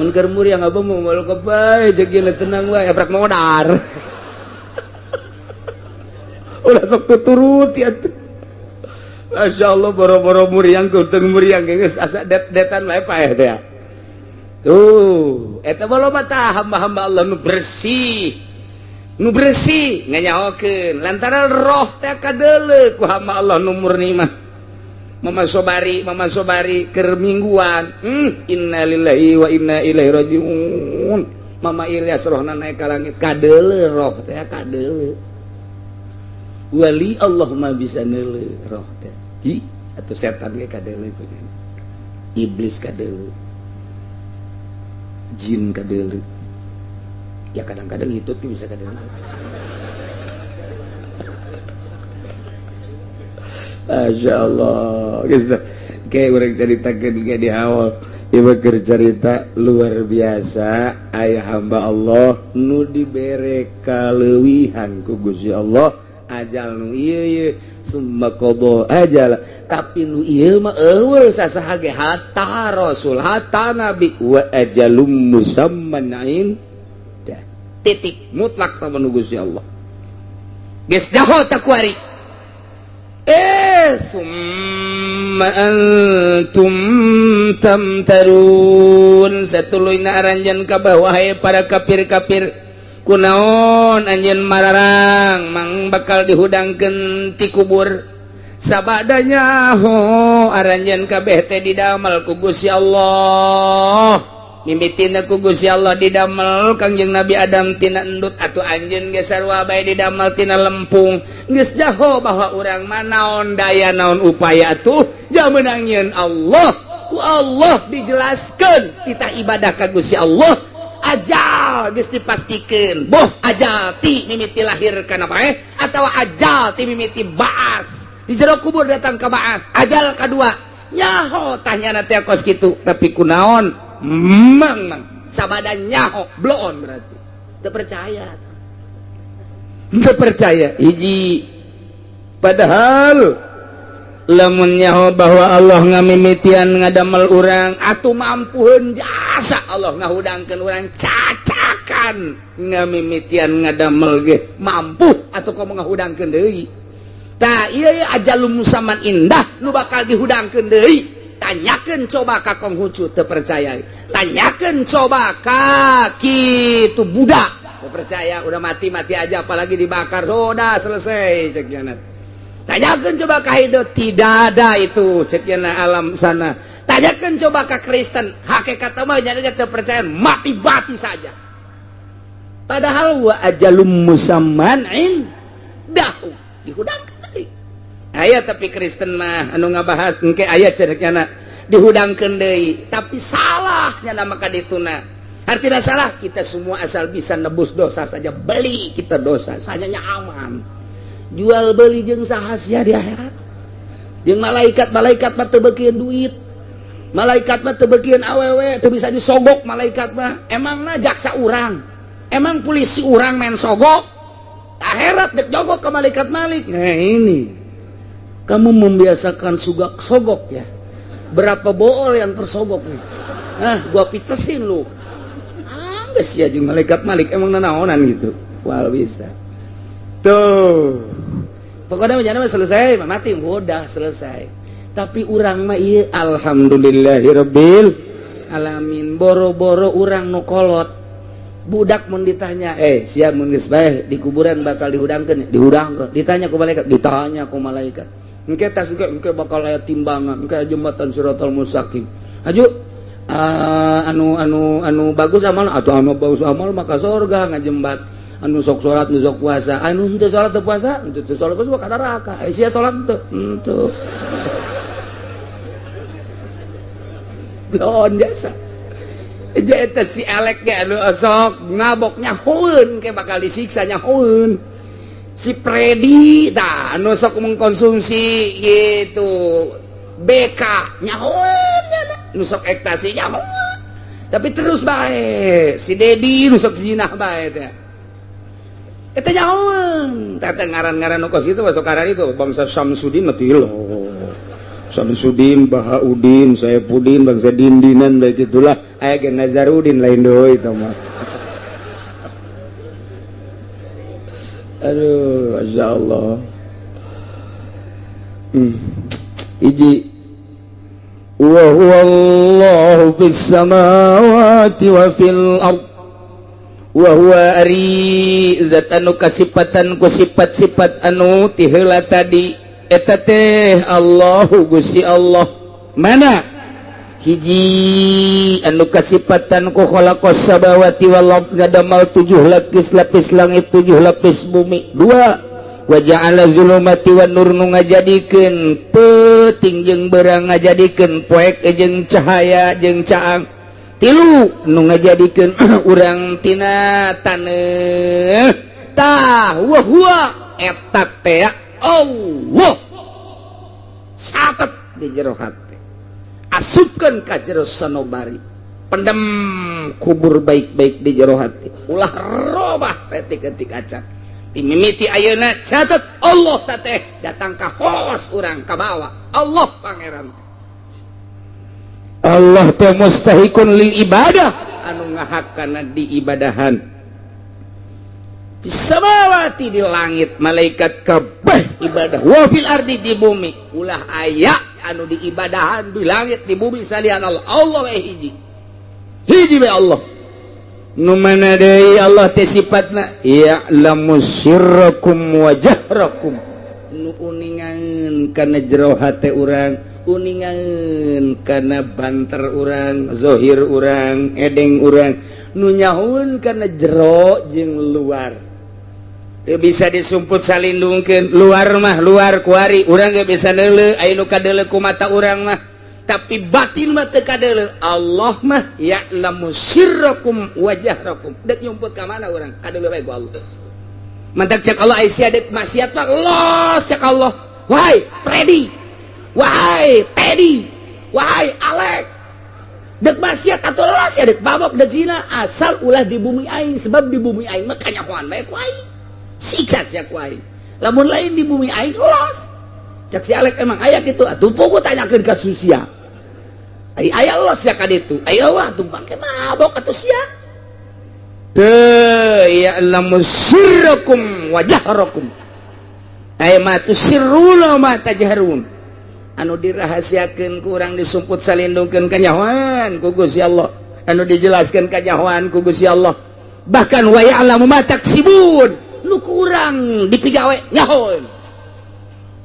Mun keur muriang Abah mah moal kebae jeung tenang wae abrak modar. Ulah sok tuturuti atuh. Masya Allah boro-boro muriang keuteng muriang geus asa det-detan wae paeh teh. Tuh, eta mah loba tah hamba-hamba Allah nu bersih. Nu bersih nganyahokeun lantaran roh teh kadeuleu ku hamba Allah nu murni mah. Mama Sobari keur mingguan. Innalillahi wa inna ilaihi rajiun. Mama Ilyas rohna naik ka langit kadeuleu roh teh kadeuleu. Wali Allah mah bisa neuleu roh teh. Hi atuh setan ge kadeuleu iblis kadeuleu. Jin kadeuleu. Ya kadang-kadang hitut ge bisa kadeuleu. Masya Allah. Geus kayak urang caritakeun ge di awal. Ieu keur carita luar biasa aya hamba Allah nu dibere kaleuwihan ku Gusti Allah. Ajal nu ieu ieu summa qada ajal tapi nu ieu mah eueuh sasaha ge hatta rasul hatta nabi wa ajalum musamman indah titik mutlak ta nu Gusti Allah geus jaho ta kuari summa antum tamtarun satuluyna aranjeun ka wahai para kafir-kafir kunaon anjeun mararang mang bakal dihudangkeun ti kubur sabadanya ho aranjeun kabeh teh didamel ku Gusti Allah mimitina ku Gusti Allah didamel Kangjeng Nabi Adam tina endut atuh anjeun ge sarua bae didamel tina lempung geus jaho bahwa urang mah naon daya naon upaya atuh jamenang nyieun Allah ku Allah dijelaskeun titah ibadah ka Gusti Allah ajal geus dipastikeun boh ajal ti mimiti lahir kana bae atawa ajal ti mimiti baas di jero kubur datang ka baas ajal kadua nyaho tanyana teh kos kitu tapi kunaon mang mang sabada nyaho bloon berarti teu percaya teu percaya hiji padahal lamun nyaho bahwa Allah ngamimitian ngadamel urang atuh mampuheun jasa Allah ngahudangkeun urang cacakan ngamimitian ngadamel ge mampu atuh komo ngahudangkeun deui tah ieu ajalum musamman indah nu bakal dihudangkeun deui tanyakeun coba ka Konghucu teu percaya tanyakeun coba ka kitu Buddha teu percaya udah mati-mati aja apalagi dibakar sudah selesai cek nya. Tanyakan coba ke Hindu, tidak ada itu ceknya alam sana. Tanyakan coba ke Kristen, hakikat mah jadi terpercaya mati-mati saja. Padahal wa ajalum musamman indahu dihudangkeun deui. Aya tapi Kristen mah anu ngabahas engke aya cenah dihudangkeun deui, tapi salahnya nama kadituna. Artinya salah kita semua asal bisa nebus dosa saja, beli kita dosa, sanyanya aman. Jual beli jeung sahasia di akhirat jeung malaikat malaikat mah teu beukieun duit malaikat mah teu beukieun awewe teu bisa disogok malaikat mah emangna jaksa urang emang polisi urang main sogok akhirat dek jogok ke malaikat malik. Nah ini kamu membiasakan sugak sogok ya berapa bool yang tersogok nih nah gua pitesin lu ah geus ya jeung malaikat malik emang nanaonan gitu wal bisa tuh pokoknya menjadi mah selesai mati udah selesai tapi urang mah ieu alhamdulillahirabbil alamin boro-boro urang nu kolot budak mun ditanya siap mun geus bae di kuburan bakal dihudangkeun dihudangkeun ditanya ku malaikat ditanya ku malaikat engke tas engke bakal aya timbangan engke jembatan siratal mustaqim haju anu bagus amal atau anu bagus amal maka surga ngajembat anu sok salat nu sok puasa anu henteu salat teu puasa henteu salat puasa ka neraka sia salat henteu henteu blon jasa eta si elek ge anu sok ngabok nyahoeun ke bakal disiksa nyahoeun Si Freddy tah anu sok mengkonsumsi gitu BK nyahoeun, nu sok ekstasi nyahoeun, tapi terus bae. Si Dedi nu sok zinah bae teh, eta nyahoeun. Tah, ngaran-ngaran nu kos itu masuk karan itu bangsa Samsudin mah lo Samsudin, Bahaudin, Saipudin, bangsa Dindinan baik itulah. Aya ge Nazarudin, lain deui itu mah. Aduh, Masya Allah. Hiji, wa huwallahu fis samawati wa fil ard. Wa huwa ari zat anu kasipatan ku sifat-sifat anu ti heula tadi, eta teh Allahu Gusti Allah. Mana hiji anu kasipatan ku khalaqas samawati wal ard, ngadamal tujuh lapis lapis langit, tujuh lapis bumi. Dua, wa ja'ala zulumati wan nur, nu ngajadikeun peuting jeung beurang, ngajadikeun poek jeung cahaya jeung caang. Tilu, nu ngajadikeun urang tina taneuh. Tah, wa huwa eta teh Allah. Catet di jero hate, asupkeun ka jero sanobari, pendem kubur baik-baik di jero hati, ulah robah saetik-etik acan. Timimiti ayeuna catet Allah teh datang ka hos urang, kabawa Allah pangeran teh. Allah teh mustahikun lil ibadah, anu ngahakana diibadahan. Samawati, di langit, malaikat kabeh ibadah, wa fil ardi, di bumi. Ulah aya anu diibadahan di langit, di bumi salian Allah. Allah we hiji, hiji we Allah. Nu mana deui Allah teh sifatna? Ya'lamu sirrakum wa jahrakum, nu uningan kana jero hate urang, uningan kana banter urang, zohir urang, edeng urang, nu nyahoeun kana jero jeung luar. Teu bisa disumput salindungkeun luar mah. Luar kuari urang ge bisa neuleu, aya nu kadeuleu ku mata urang mah, tapi batin mah teu kadeuleu. Allah mah ya'lamu sirrakum wa jahrakum. Dek nyumput ka mana urang, kadeuleu bae ku Allah. Mantak cek Allah, ai sia dek maksiat mah los. Cek Allah, wahai Freddy, wahai Teddy, wahai Alek, dek maksiat atau los ya, dek mabok, dek zina, asal ulah di bumi aing, sebab di bumi aing mah kanyahoan bae ku aing, siksa sia ku aing. Lamun lain di bumi aing, los. Cek si Alek, emang aya kitu? Atuh puguh tanyakeun ka Susia. Ai aya los ya ka ditu, aya wah tuh bangke mabok atuh sia teu. Ya'lamu sirrakum wa jahrakum, ay ma tusirruna ma tajharun, anu dirahasiakeun ku urang, disumput salindungkeun, kanyahoan ku Gusti Allah, anu dijelaskeun kanyahoan ku Gusti Allah. Bahkan wa ya'lamu ma taksibun, nu kurang dipigawe nyahoeun.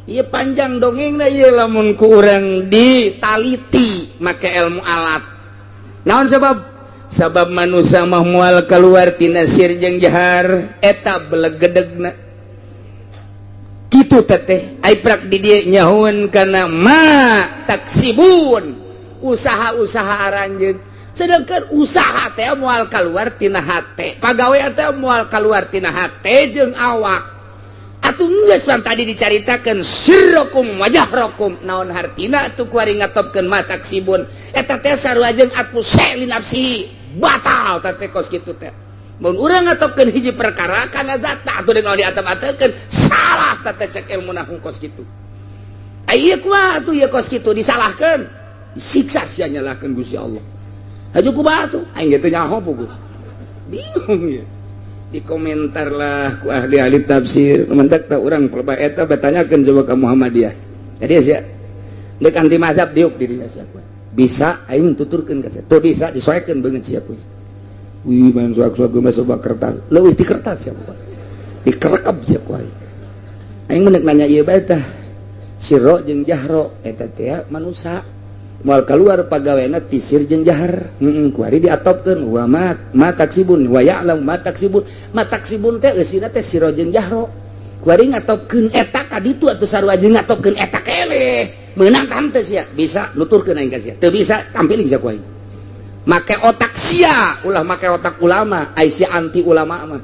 Ieu panjang dongengna ieu lamun ku urang ditaliti make ilmu alat. Naon sebab? Sabab manusia mah moal keluar tina sir jeung jahar, eta belegedegna kitu teteh. Ai prak di dieu nyahoeun kana ma taksibun, usaha-usaha aranjeun, sedangkan usaha teh moal keluar tina hate, pagawean teh moal keluar tina hate jeung awak. Atuh geus tadi dicaritakeun sirrakum wa jahrakum, naon hartina atuh kuari ngatopkeun ma taksibun? Eta teh sarua jeung atfu syai' li nafsi, batal teh kos kitu teh. Mun urang ngatopkeun hiji perkara kana zat atuh dengan diatep-atekeun, salah teh cek ilmu nahwu kos kitu. Ai ieu kumaha atuh ieu kos kitu disalahkeun, disiksa sia nyalahkeun Gusti Allah. Haju kumaha atuh? Aing ge teu nyaho puguh, bingung ya. Di komentar lah ku ahli-ahli tafsir, mendak tak urang pelebah eta bertanyakeun coba ka Muhammadiyah. Jadi sia deuk anti mazhab diuk di dinya sia, bisa aing tuturkeun ka sia, teu bisa disoekeun beungeut sia. Wih, main soak-soak gue masuk kertas, leuwih di kertas sia, dikerekep sia ku aing. Aing mah nanya ieu bae tah, siro jeung jahro eta teh manusa moal keluar pagawena ti sir jeung jahar. Kuari diatopkeun wa ma ma taksibun, wa ya'lam ma taksibun. Ma taksibun teh eusina teh siro jeung jahro. Kuari ngatopkeun eta ka ditu atuh sarua jeung ngatopkeun eta keleh. Meunang tah teu sia? Bisa nuturkeun aing ka sia, teu bisa tampiling sia ku aing. Make otak sia, ulah make otak ulama. Ai sia anti ulama mah.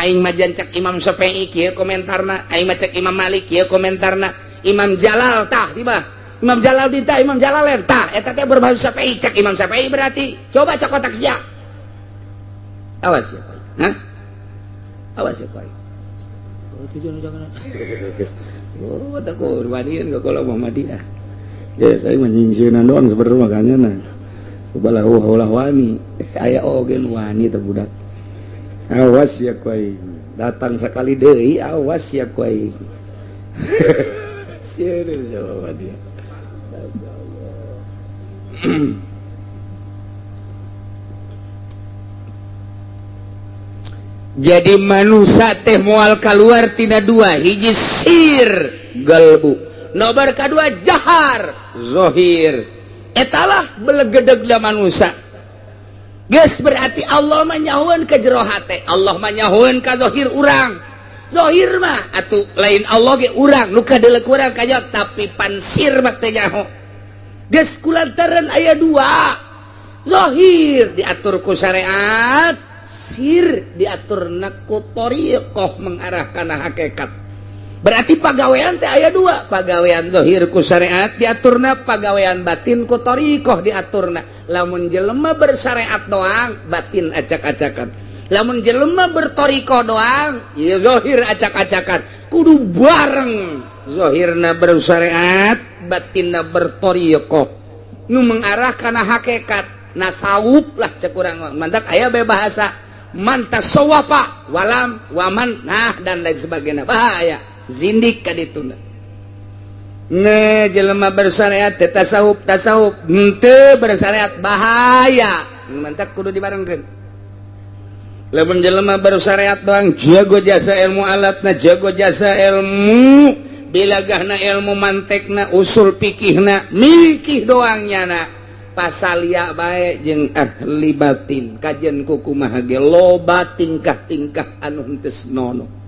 Aing mah cek Imam Syafi'i kieu komentarna, aing mah cek Imam Malik kieu komentarna, Imam Jalal tah tiba. Imam Jalal ditah, Imam Jalalain tah eta teh berbahasa Syafi'i, cek Imam Syafi'i berarti. Coba cek otak sia. Awas ya, hah? Awas ya, Pak. Oh, tujuan jangan. Oh, tak kurbanin ke kalau Muhammadiyah. Ya, saya menyingsieunan doang sebenarnya makanya nah. Ubalah ulah wani. Aya oge nu wani teh budak. Awas ya ku aing. Datang sekali deui, awas ya ku aing. Sieun sama dia. Jadi manusia teh moal keluar tina dua, hiji sir galbu, nobar kadua jahar zohir. Etalah belegedegna manusia. Geus berarti Allah mah nyahueun ka jero hate, Allah mah nyahueun ka zohir urang. Zohir mah atuh lain Allah ge urang nu kadeuleu urang kajawab, tapi pansir mah teu nyaho. Geus kulantaran aya dua, zohir diatur ku syariat, sir diatur ku thariqah mengarah kana hakikat. Berarti pagawean teh aya dua, pagawean zahir ku syariat diaturna, pagawean batin ku thariqah diaturna. Lamun jelema bersyariat doang, batin acak-acakan. Lamun jelema berthariqah doang, ya zahir acak-acakan. Kudu bareng, zahirna bersyariat, batinna berthariqah. Nu mengarah kana hakikat, nasawuf lah cek urang. Mantak aya bae bahasa man tasawwafa walam waman nah dan lain sebagainya. Bahaya. Zindik ka dituna. Ne jelema bersyariat teh tasawuf, tasawuf henteu bersyariat bahaya. Mantak kudu dibarengkeun. Lamun jelema bersyariat doang jago jasa ilmu alatna, jago jasa ilmu bilagahna, ilmu mantekna, usul fikihna, mikih doang nyana. Pasalia bae jeung ahli batin, kajian kumaha ge loba tingkah-tingkah anu henteu senonoh.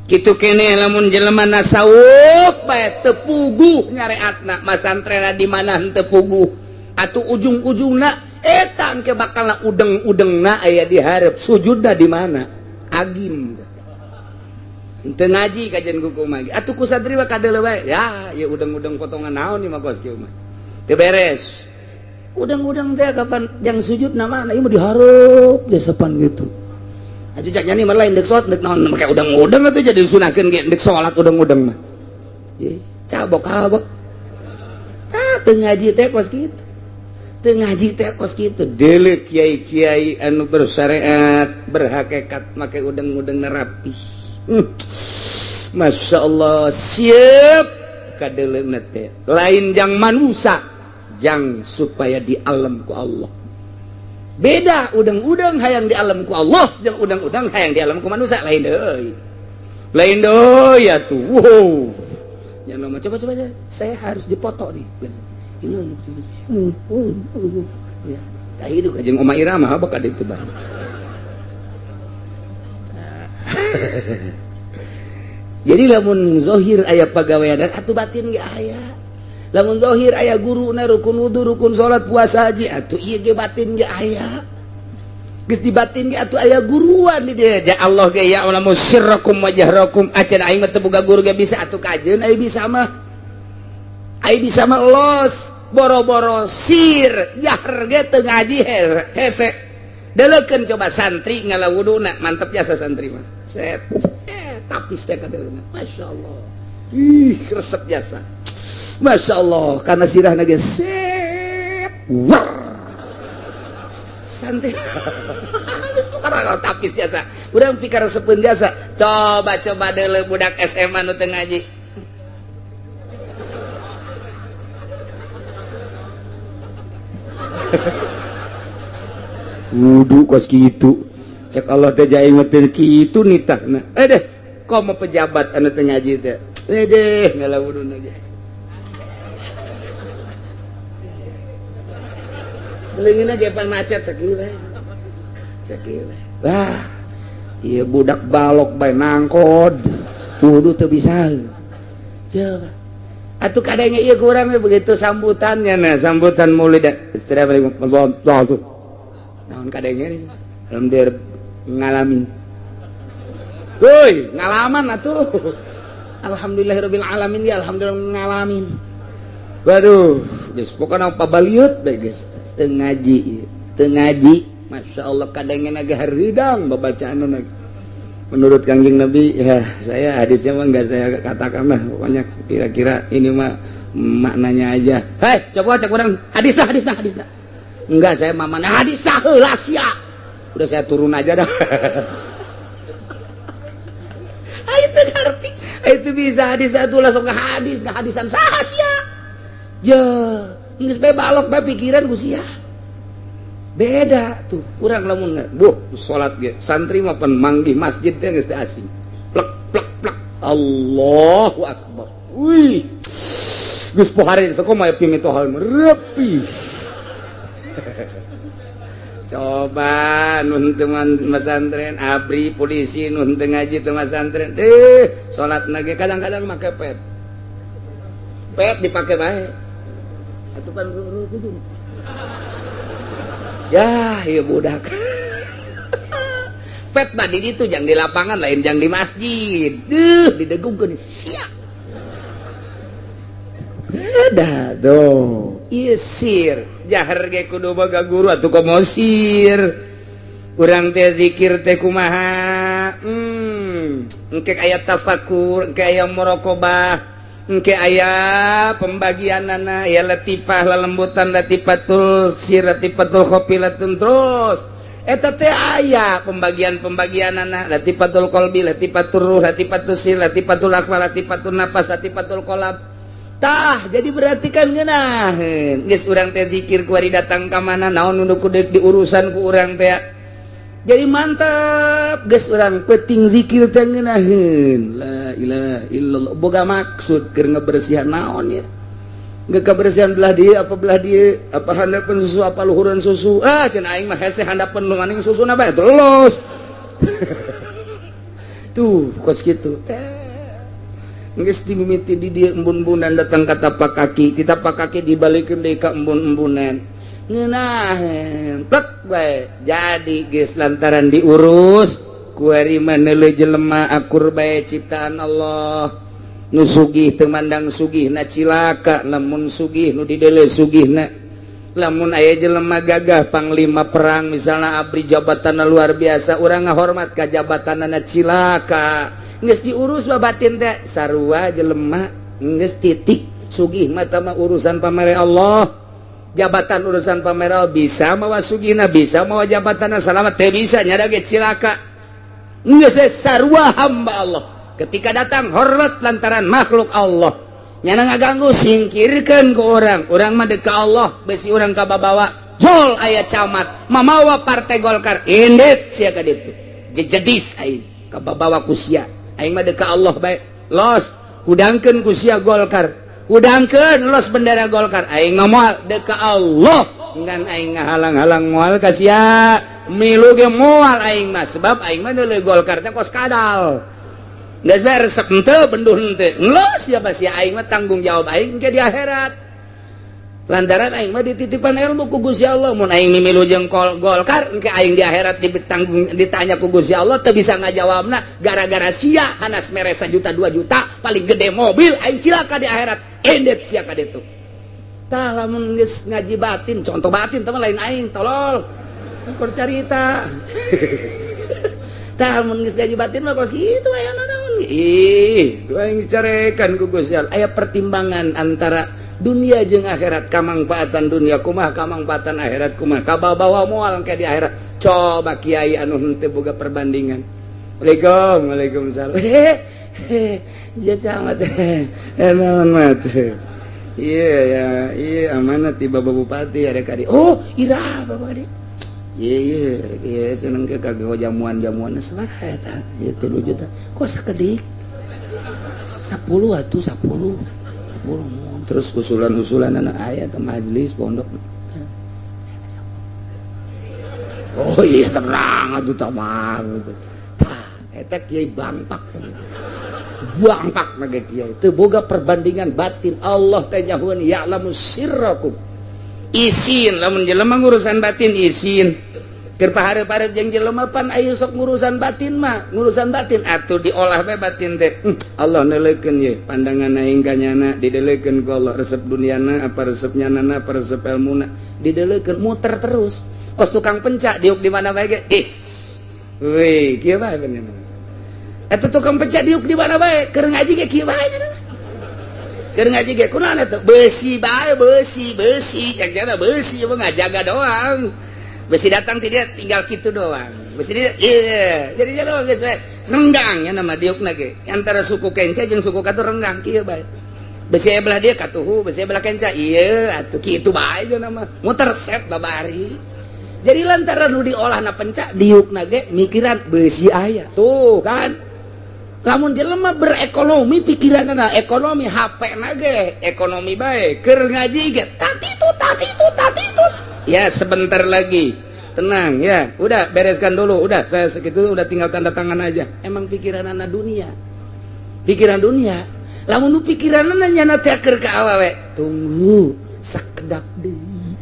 Kitu keneh lamun jelema nasawuf bae teu puguh nyareatna, masantrena di mana henteu puguh, atuh ujung-ujungna eta engke bakal udeng-udengna aya di hareup, sujudna di mana? Agim. Henteu ngaji kajian kumaha ge. Atuh ku santri mah kadeuleu bae, ya ieu udeng-udeng potongan naon ieu mah kos kieu mah. Teu beres. Udeng-udeng teh kapan jang sujud na mana ieu mah dihareup jasepan gitu. Atuh cak nyani mah lain deuk salat deuk naon make udeng-udeng atuh jadi sunahkeun ge deuk salat udeng-udeng mah. Ye, cabok-cabok. Tah teu ngaji teh kos kitu. Teu ngaji teh kos kitu. Deuleu kiai-kiai anu bersyariat, berhakikat make udeng-udeng rapi. Masya Allah, siap kadeuleuna teh. Lain jang manusia, jang supaya di alam ku Allah. Beda udang-udang hayang di alam ku Allah jeung udang-udang hayang di alam ku manusia lain deui. Lain deui atuh. Wow. Ya nama coba-coba saya harus dipoto nih. Ini ya. Tah itu jeung Oma Irama bakal ditu bae. Jadi lamun zahir aya pagawean atuh batin ge aya. Lamun zahir aya guruna rukun wudu, rukun salat, puasa, haji, atuh ieu ge batin ge aya. Geus di batin ge atuh aya guruan di dieu. Ya Allah ge ya alamu sirrakum wa jahrakum. Acan aing mah teu boga guru ge bisa atuh kajeun aya bisa mah. Aya bisa mah los boro-boro sir jahar ge teu ngaji hese. Deleukeun coba santri ngalawuduna, mantep jasa santri mah. Set. Tapis teh kadeuleuna. Masyaallah. Ih, resep jasa. Masya Allah, karena sirah nage set, war, santai. Halus tapis jasa. Urang pikir resepeun jasa. Coba-coba deuleu budak SMA nu teu ngaji. Wudu kos kitu. Cek Allah teh jaing mah teu kitu nitahna. Eh deh, komo pejabat anu teu ngaji teh. Eh deh, ngala wuduna ge. Leungeunna ge pan macet sakieu bae. Sakieu bae. Wah, ieu budak balok bae nangkod. Wudu teu bisa. Coba. Atuh kadangnya ieu kurang begitu sambutannya nah, sambutan maulid. Assalamualaikum warahmatullahi wabarakatuh. Naon kadangnya nih? Alhamdulillah ngalamin. Woi, ngalaman atuh. Alhamdulillahirabbil alamin ya, alhamdulillah ngalamin. Waduh, geus pokona pabaliut bae geus teu ngaji, teu ngaji. Masya Allah kadangena ge hareudang babacaanna. Menurut Kangjeng Nabi ya, saya hadisnya mah enggak saya katakan lah, pokoknya kira-kira ini mah maknanya aja. Hei, coba cek urang hadis lah, hadis lah, hadis lah. Enggak, saya mah mana hadis sah heula sia. Udah saya turun aja dah. Itu ngerti, itu bisa hadis satu langsung ke hadis, ke hadisan sah sia. Ya, geus bae balok bae pikiran ku sia. Beda tuh, urang lamun buh salat ge, santri mah pan manggih masjid teh geus teu asing. Plek plek plek. Allahu akbar. Wih. Geus pohare sakumaha pimitohal repi. Coba nun teman pesantren abri polisi nun teu ngaji teu pesantren deh salat ge kadang-kadang make pet. Pet dipake bae. Atuh pan kudu. Ya, ieu budak. Pet tadi itu jang di lapangan lain jang di masjid. Duh, didegungkeun sia. Beda tuh. Ieu sir, jahar ge kudu boga guru atuh komo sir. Urang teh zikir teh kumaha? Engke aya tafakur, engke aya muraqabah, engke aya pembagianana, ya latifah lelembutan, latifatul sir, latifatul khofilatun terus. Eta teh aya pembagian-pembagianana, latifatul qalbi, latifatul ruh, latifatul sir, latifatul akhfa, latifatul nafas, latifatul qalb. Tah, jadi berarti kan ngeunaheun. Geus urang teh zikir kuari datang ka mana, naon nu kudu diurusan ku urang teh. Jadi mantap geus urang penting zikir teh ngeunaheun. La ilaha illallah. Boga maksud keur ngebersihan naon ya? Nggak kebersihan belah dia apa belah dia apa handapeun susu apa luhureun susu. Ah cenah aing mah hese handapeun lu maning susuna bae terus. Tuh kos kitu teh. Geus dimimiti di dieu embun-embunan datang ka tapak kaki, ti tapak kaki dibalikeun deui ka embun-embunan. Ngeunaheun plek bae. Jadi geus lantaran diurus kuari mah neuleuh jelema akur bae ciptaan Allah. Nu sugih teu mandang sugihna cilaka, lamun sugih nu dideuleu sugihna. Lamun aya jelema gagah panglima perang misalna abri jabatanna luar biasa, urang ngahormat ka jabatanna cilaka. Geus diurus babatin teh sarua jelema geus titik sugih mah tah mah urusan pamere Allah. Jabatan urusan pamere Allah, bisa mawa sugihna, bisa mawa jabatanna salamat teh bisa nyada ge cilaka. Geus sarua hamba Allah. Ketika datang hormat lantaran makhluk Allah. Nyana ngaganggu singkirkeun ke orang. Urang mah deuk ka Allah, besi urang ka babawa. Jol aya camat, mamawa partai Golkar, indit sia ka ditu. Jejedis aing ka babawa ku sia. Aing mah deuk ka Allah bae. Los, hudangkeun ku sia Golkar. Hudangkeun los bendera Golkar. Aing mah moal deuk ka Allah. Ngan aing ngahalang-halang moal ka sia. Milu ge moal aing mah sebab aing mah deuleu Golkar teh kos kadal. Geus bae resep henteu benduh henteu. Ngelos sia sia aing mah tanggung jawab aing ke di akhirat. Lantaran aing mah dititipan ilmu ku Gusti Allah. Mun aing mimilu jeung Golkar engke aing di akhirat ditanggung ditanya ku Gusti Allah teu bisa ngajawabna gara-gara sia hanas mere 1 juta 2 juta paling gede mobil aing cilaka di akhirat. Endet sia ka ditu. Tah lamun geus ngaji batin, contoh batin teh mah lain aing tolol. Keur carita. Tah mun geus ngaji batin mah kos kitu aya naon. Ih, tuh aing dicarekan ku Gusti Allah. Aya pertimbangan antara dunia jeung akhirat, kamangfaatan dunia kumaha, kamangfaatan akhirat kumaha, kabawa moal engke di akhirat. Coba kiai anu henteu boga perbandingan. Waalaikum, waalaikumsalam. Ya camat. Naon mat. Iya ya, iya amanat ti Bapak Bupati ada kadi. Oh, ira Bapak kadi. Iya iya, iya cenah ke kagak jamuan-jamuan sabaraha eta? Ieu 3 juta. Kok sakedik? 10 atuh 10. 10. Terus usulan-usulan anak aya teh majelis pondok. Oh iya terang atuh tamah. Tah eta kiai bangpak. Bangpak mah kiai. Teu boga perbandingan batin. Allah teh nyahueun ya'lamu sirrakum. Isin lamun jelema ngurusan batin isin. Keur pahareup-hareup jeung jelema pan ayo sok ngurusan batin mah, ngurusan batin atuh diolah bae batin teh. Allah neuleukeun ye pandangan aing ka nyana dideulekeun ku Allah resep duniana apa resep nyanana apa resep elmuna dideulekeun muter terus. Kos tukang pencak diuk di mana bae ge is. Wih, kieu bae bener. Eta tukang pencak diuk di mana bae keur ngaji ge kieu bae nya. Keur ngaji ge kunaon eta beusi bae beusi beusi cek jana beusi mah ngajaga doang. Besi datang tidak tinggal gitu doang. Besi dia iya jadi dia doang geus we. Renggang ya nama diukna ge. Antara suku kenca jeung suku katu renggang kieu bae. Besi belah dia katuhu, besi belah kenca iya atuh kitu bae jeung nama. Muter set babari. Jadi lantaran nu diolahna pencak diukna ge mikiran besi aya. Tuh kan. Lamun jelema berekonomi pikiranna ekonomi HP na ge ekonomi bae keur ngaji ge tatitut tatitut tatitut. Ya sebentar lagi, tenang ya, udah bereskan dulu, udah saya segitu udah tinggal tanda tangan aja. Emang pikiran anak dunia, pikiran dunia. Lamun nu pikiran nyana teh keur ka awewe, tunggu sakedap deui.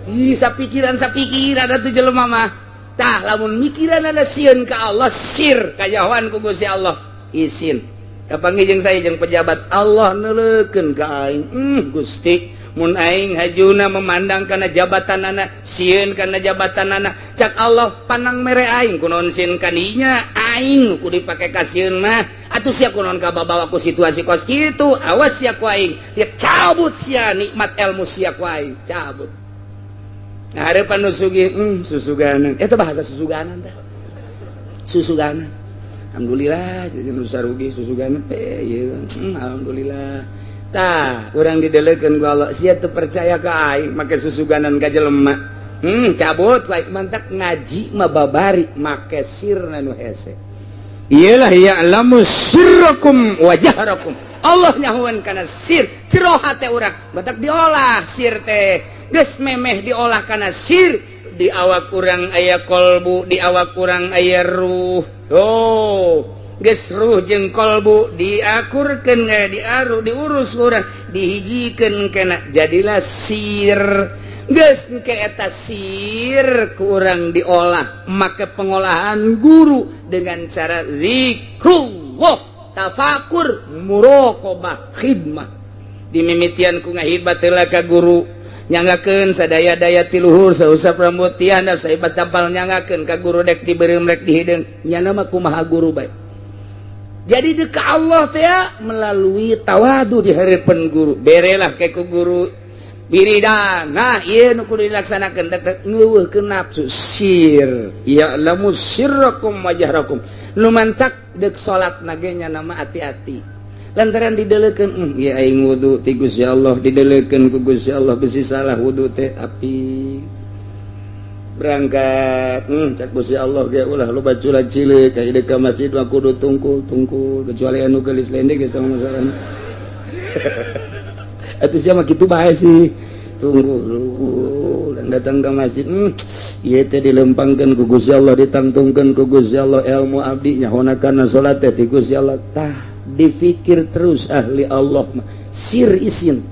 Ih, sapikiran sapikiran atuh jelema mah. Tah lamun mikiran ada sieun ka Allah sir kajahoan ku Gusti Allah isin. Kapanggih jeung saya jeung pejabat Allah neuleukeun ka aing. Gusti, mun aing hajuna memandang kana jabatanana, sieun kana jabatanana. Cak Allah panang mere aing kunaon sieun kaninya, aing nu kudu dipake ka sieun mah. Atuh sia kunaon kababawa ku situasi kos kitu, awas sia ku aing. Dia cabut sia nikmat ilmu sia ku aing, cabut. Nah, harapan nu sugih, susuganan. Eta bahasa susuganan tah. Susuganan. Alhamdulillah nu sarugi susugan ieu alhamdulillah tah urang didelekeun ku Allah sia teu percaya ka aing make susuganan ka jelema cabut ku aing mantak ngaji mah babari make sirna nu hese iyalah ya'lamu sirrakum wa jahrakum Allah nyahuan kana sir jero hate urang mantak diolah sir teh geus memeh diolah kana sir di awak urang aya kolbu di awak urang aya ruh. Oh, geus ruh jeung kolbu diakurkeun diaru diurus urang dihijikeun kana jadilah sir. Geus engke eta sir ku urang diolah make pengolahan guru dengan cara zikrullah, tafakur, muraqabah, khidmah. Dimimitian ku ngahidmat heula ka guru. Nyanggakeun sadaya-daya ti luhur sausap rambut ti handap saibat tampal nyanggakeun ka guru dek dibeureum rek dihideung nyana mah kumaha guru bae. Jadi deuk ka Allah teh melalui tawadu di hareupeun guru berelah ke ku guru wiridan. Nah ieu nu kudu dilaksanakeun dek ngeuweuhkeun nafsu sir ya'lamu sirrakum wa jahrakum nu mantak deuk salat na ge nyana mah ati-ati lantaran didelekeun ieu aing wudu ti Gusti Allah didelekeun ku Gusti Allah besi salah wudu teh api berangkat cak Gusti Allah ge ulah loba culag cileuk ka ka masjid mah kudu tungkul tungkul kecuali anu geulis lendek geus sama masalah atuh sia mah kitu bae sih tunggu dan datang ke masjid ieu teh dilempangkeun ku Gusti Allah ditangtungkeun ku Gusti Allah ilmu abdi nyahona kana salat teh ti Gusti Allah tah difikir terus ahli Allah sir isin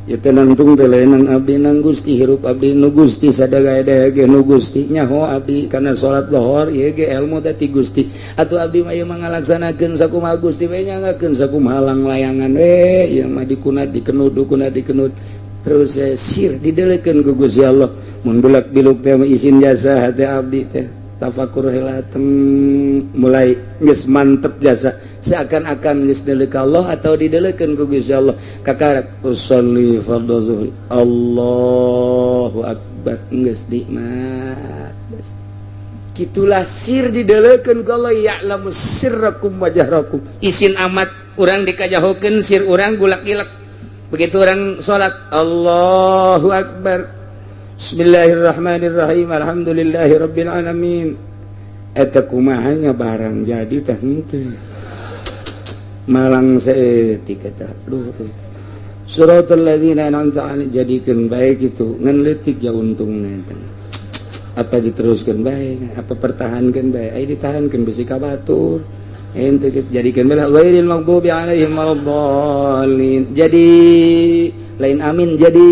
ya tenangtung teh lain abdi nang Gusti hirup abdi nu Gusti sadaya ge nu Gusti nyaho abdi kana salat lohor ieu ge ilmu teh ti Gusti atuh abdi mah ieu mah ngalaksanakeun sakumaha Gusti we nyangakeun sakumaha layangan we ieu mah dikunat dikenud dikunat dikenud terus sir didelekeun ku Gusti Allah mun bulak biluk teh isin jasa hate abdi teh tafakur heula mulai geus mantep jasa seakan-akan geus deuleuh Allah atau didelekeun ku Gusti Allah kakarak usolli fardhu zuhri Allahu akbar geus nikmat. Kitulah sir didelekeun ku Allah ya'lamu sirrakum wa jahrakum isin amat urang dikajahokeun sir urang gulak-gilak begitu orang salat Allahu akbar Bismillahirrahmanirrahim alhamdulillahirabbil alamin eta kumaha nya barang jadi teh henteu malang saeutik eta duh suratul ladzina an'amta alaihim jadikeun bae kitu ngan leutik ja untungna eta apa diteruskeun bae apa pertahankeun bae ai ditahankeun besi ka batur ente jadikeun bae ghairil maghdubi alaihim waladdallin jadi Lain amin jadi.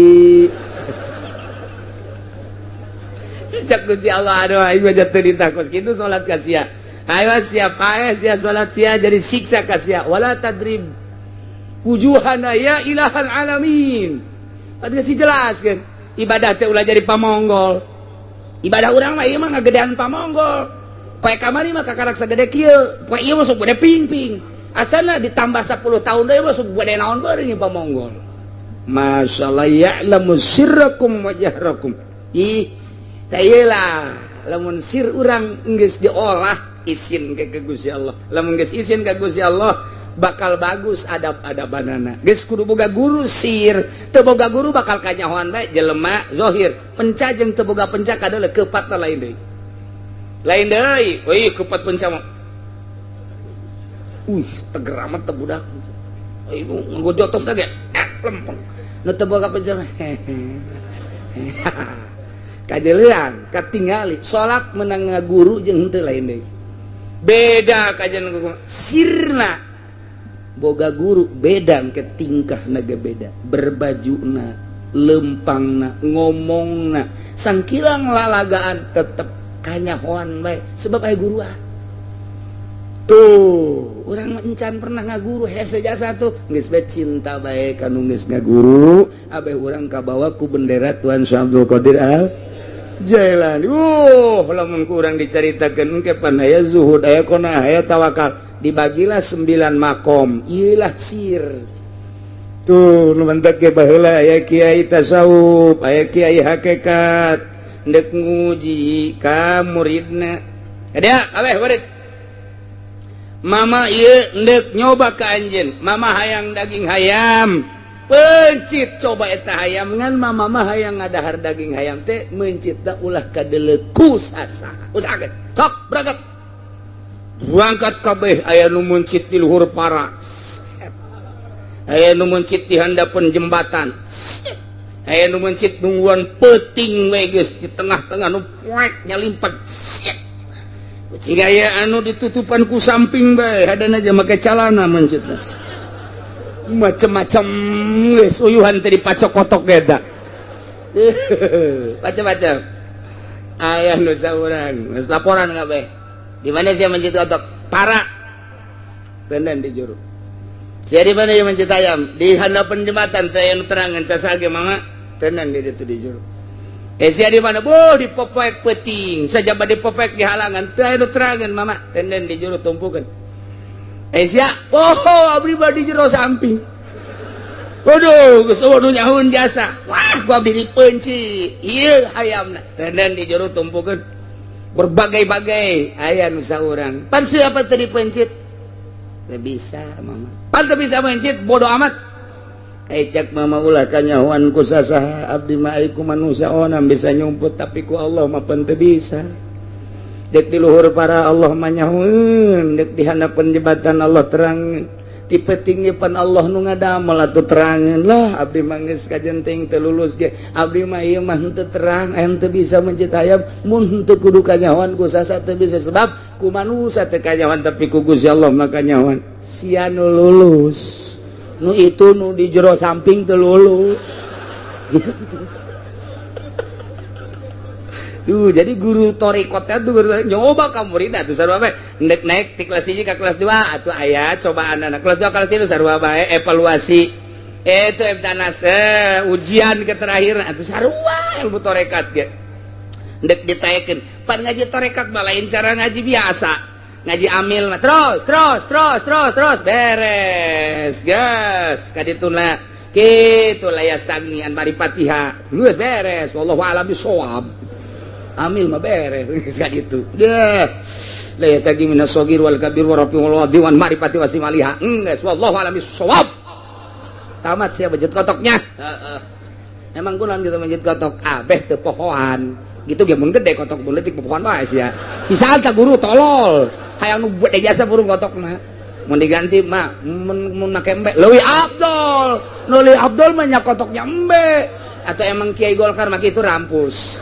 Cak Gusti Allah aduh aing mah jatuh ditakos kitu salat ka sia. Ayo sia paeh sia salat sia jadi siksa ka sia. Wala tadrib wujuhana ya ilahal alamin. Ada sih jelas kan. Ibadah teh ulah jadi pamonggol. Ibadah urang mah ieu mah ngagedean pamonggol. Poe kamari mah kakarak sagede kieu, poe ieu mah sok gede ping-ping. Asana ditambah 10 tahun deui mah sok gede naon beureun ieu pamonggol. Masyaallah ya'lamu sirrakum wa jahrakum. Ih, tah ieu lah lamun sir urang geus diolah isin ke Gusti Allah. Lamun geus isin ka Gusti Allah bakal bagus adab-adabanana. Geus kudu boga guru sir, teu boga guru bakal kanyahoan bae jelema zahir. Penca jeung teu boga penca kadeuleu keupatna lain deui. Lain deui, euy keupat penca mah. Uih, teger amat teh budak. Euy nganggo jotos ge, lempeng. Nu teu boga penca mah. Kajeleuan, katingali salat menang ngaguru jeung henteu lain deui. Beda kajian sirna boga guru beda ke tingkah naga beda berbajuna lempangna ngomongna sangkilang lalagaan tetep kanyahoan bae sebab aya guruan tuh urang encan pernah ngaguru hese jasa tuh geus bae cinta bae kanu geus ngaguru abeh urang kabawa ku bendera Tuan Syekh Abdul Qadir Al Jailani. Lamun kurang diceritakan engke pan aya zuhud aya qanaah aya tawakal dibagilah 9 makom ieulah sir tuh nu mentek ge baheula aya kiai tasawuf aya kiai hakikat ndek nguji ka muridna ada kabeh murid mama ieu ndek nyoba ka anjeun mama hayang daging hayam pencit coba eta hayam ngan mama mah hayang ngadahar daging hayam teh mencit da ulah kadeuleu ku sasaha usahakeun sok berangkat berangkat kabeh aya nu mencit di luhur para aya nu mencit di handapeun jembatan aya nu mencit nungguan peuting we geus di tengah-tengah nu poek nyalimpet kucing aya anu ditutupan ku samping bae hadana aja make calana mencit macem-macem geus uyuhan teh dipacok kotok eta macem-macem aya nu saurang geus laporan kabeh di mana sia mencit kotok para tenden di juru sia di mana ieu mencit ayam di handapeun jembatan teh anu terangan sasage mama tenden di ditu di juru sia di mana boh di popoek peuting sajaba di popoek di halangan teh anu terangan mama tenden di juru tumpukeun sia oh abdi badi jero samping waduh geus eueuh nu nyahueun jasa wah gua abdi dipeunci ieu hayamna tenden di jero tumpukeun berbagai-bagai aya nu saurang pan siapa teu dipencit teu bisa mama pan teu bisa mencit bodo amat cek mama ulah kanyahoan ku sasaha abdi mah ai ku manusia onam bisa nyumput tapi ku Allah mah pan teu bisa. Dek di luhur para Allah manyahueun, dek di handapeun jembatan Allah terang, ti peuting pan Allah nu ngadamel atuh terangeun lah abdi mah geus kajenting teu lulus ge abdi mah ieu mah henteu terang henteu bisa mencit hayam mun henteu kudu kanyahoan ku sasa teu bisa sebab ku manusia teu kanyahoan tapi ku Gusti Allah mah kanyahoan sia nu lulus nu itu nu di jero samping teu lulus. Tuh, jadi guru torikotnya tuh guru nyoba ka murid atuh sarua bae. Ndek naik ti kelas 1 ka kelas 2 atuh aya cobaan anak kelas 2 kelas 3 sarua bae evaluasi. Itu ebtanas ujian ke terakhir atuh sarua ilmu torekat ge. Ndek ditaekeun. Pan ngaji torekat mah lain cara ngaji biasa. Ngaji amil mah terus terus terus terus terus beres. Gas ka dituna. Kitu la yastagni an marifatiha. Geus beres wallahu a'lam bissawab. Amil mah beres geus gitu. Deh. La yastagi minas sagir wal kabir wa rafi wal wadi wan marifati wasimaliha. Geus wallahu a'lam bissawab. Tamat sia mencit kotoknya. Heeh. Emang kunaon kitu mencit kotok? Abeh teu pohoan. Gitu ge mun gede kotok mun leutik pohoan bae sia. Bisa tah guru tolol. Hayang nu gede jasa burung kotokna. Mun diganti mah mun make embe leuwih abdol. Nu leuwih abdol mah nya kotoknya embe. Atau emang Kiai Golkar mah kitu rampus.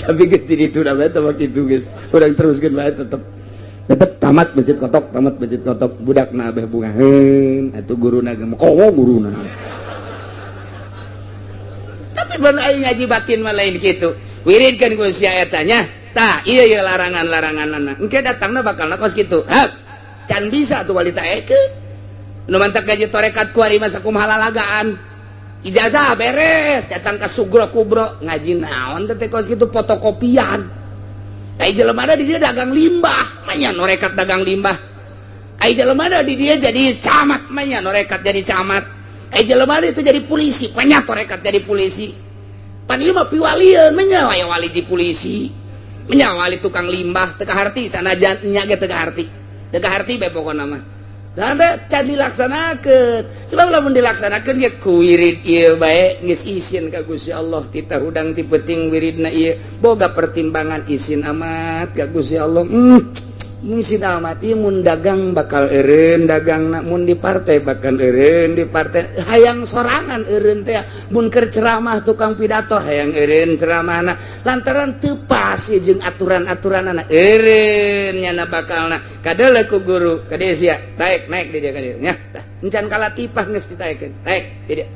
Tapi geus di ditu da bae teh kitu geus. Urang teruskeun bae tetep Tamat mencit kotok, tamat mencit kotok, budakna abeh bungaheun atuh guruna ge komo guruna. Tapi mun aing ngaji batin mah lain kitu. Wiridkeun ku sia eta nya. Tah, ieu ieu larangan-laranganna. Engke datangna bakalna kos kitu. Hak, can bisa tuh wali taekeun. Nu mantak gaji torekat kuari mah sakumaha lalagaan. Ijazah beres, datang ka sugro kubro ngaji naon teh kos kitu fotokopian. Ai jelema di dia dagang limbah, manya norekat dagang limbah. Ai jelema di dia jadi camat, manya norekat jadi camat. Ai jelema itu jadi polisi, manya torekat jadi polisi. Pan ieu mah piwalieun, manya aya wali di polisi. Manya wali tukang limbah, teu kaharti sanajan nya ge teu kaharti. Teu kaharti bae pokona mah. Dan can dilaksanakeun. Sebab lamun dilaksanakeun ge ku wirid ieu bae geus isin ka Gusti Allah tita hudang ti peuting wiridna ieu boga pertimbangan isin amat ka Gusti Allah. Isin amat ieu mun dagang bakal eureun dagangna, mun di partai bakal eureun di partai, hayang sorangan eureun teh, mun keur ceramah tukang pidato hayang eureun ceramahna lantaran teu pas jeung aturan-aturanana eureun nyana bakalna kadeuleu ku guru kade sia naik naik di dia kade nya tah encan kalatipah geus ditaekeun naik di dia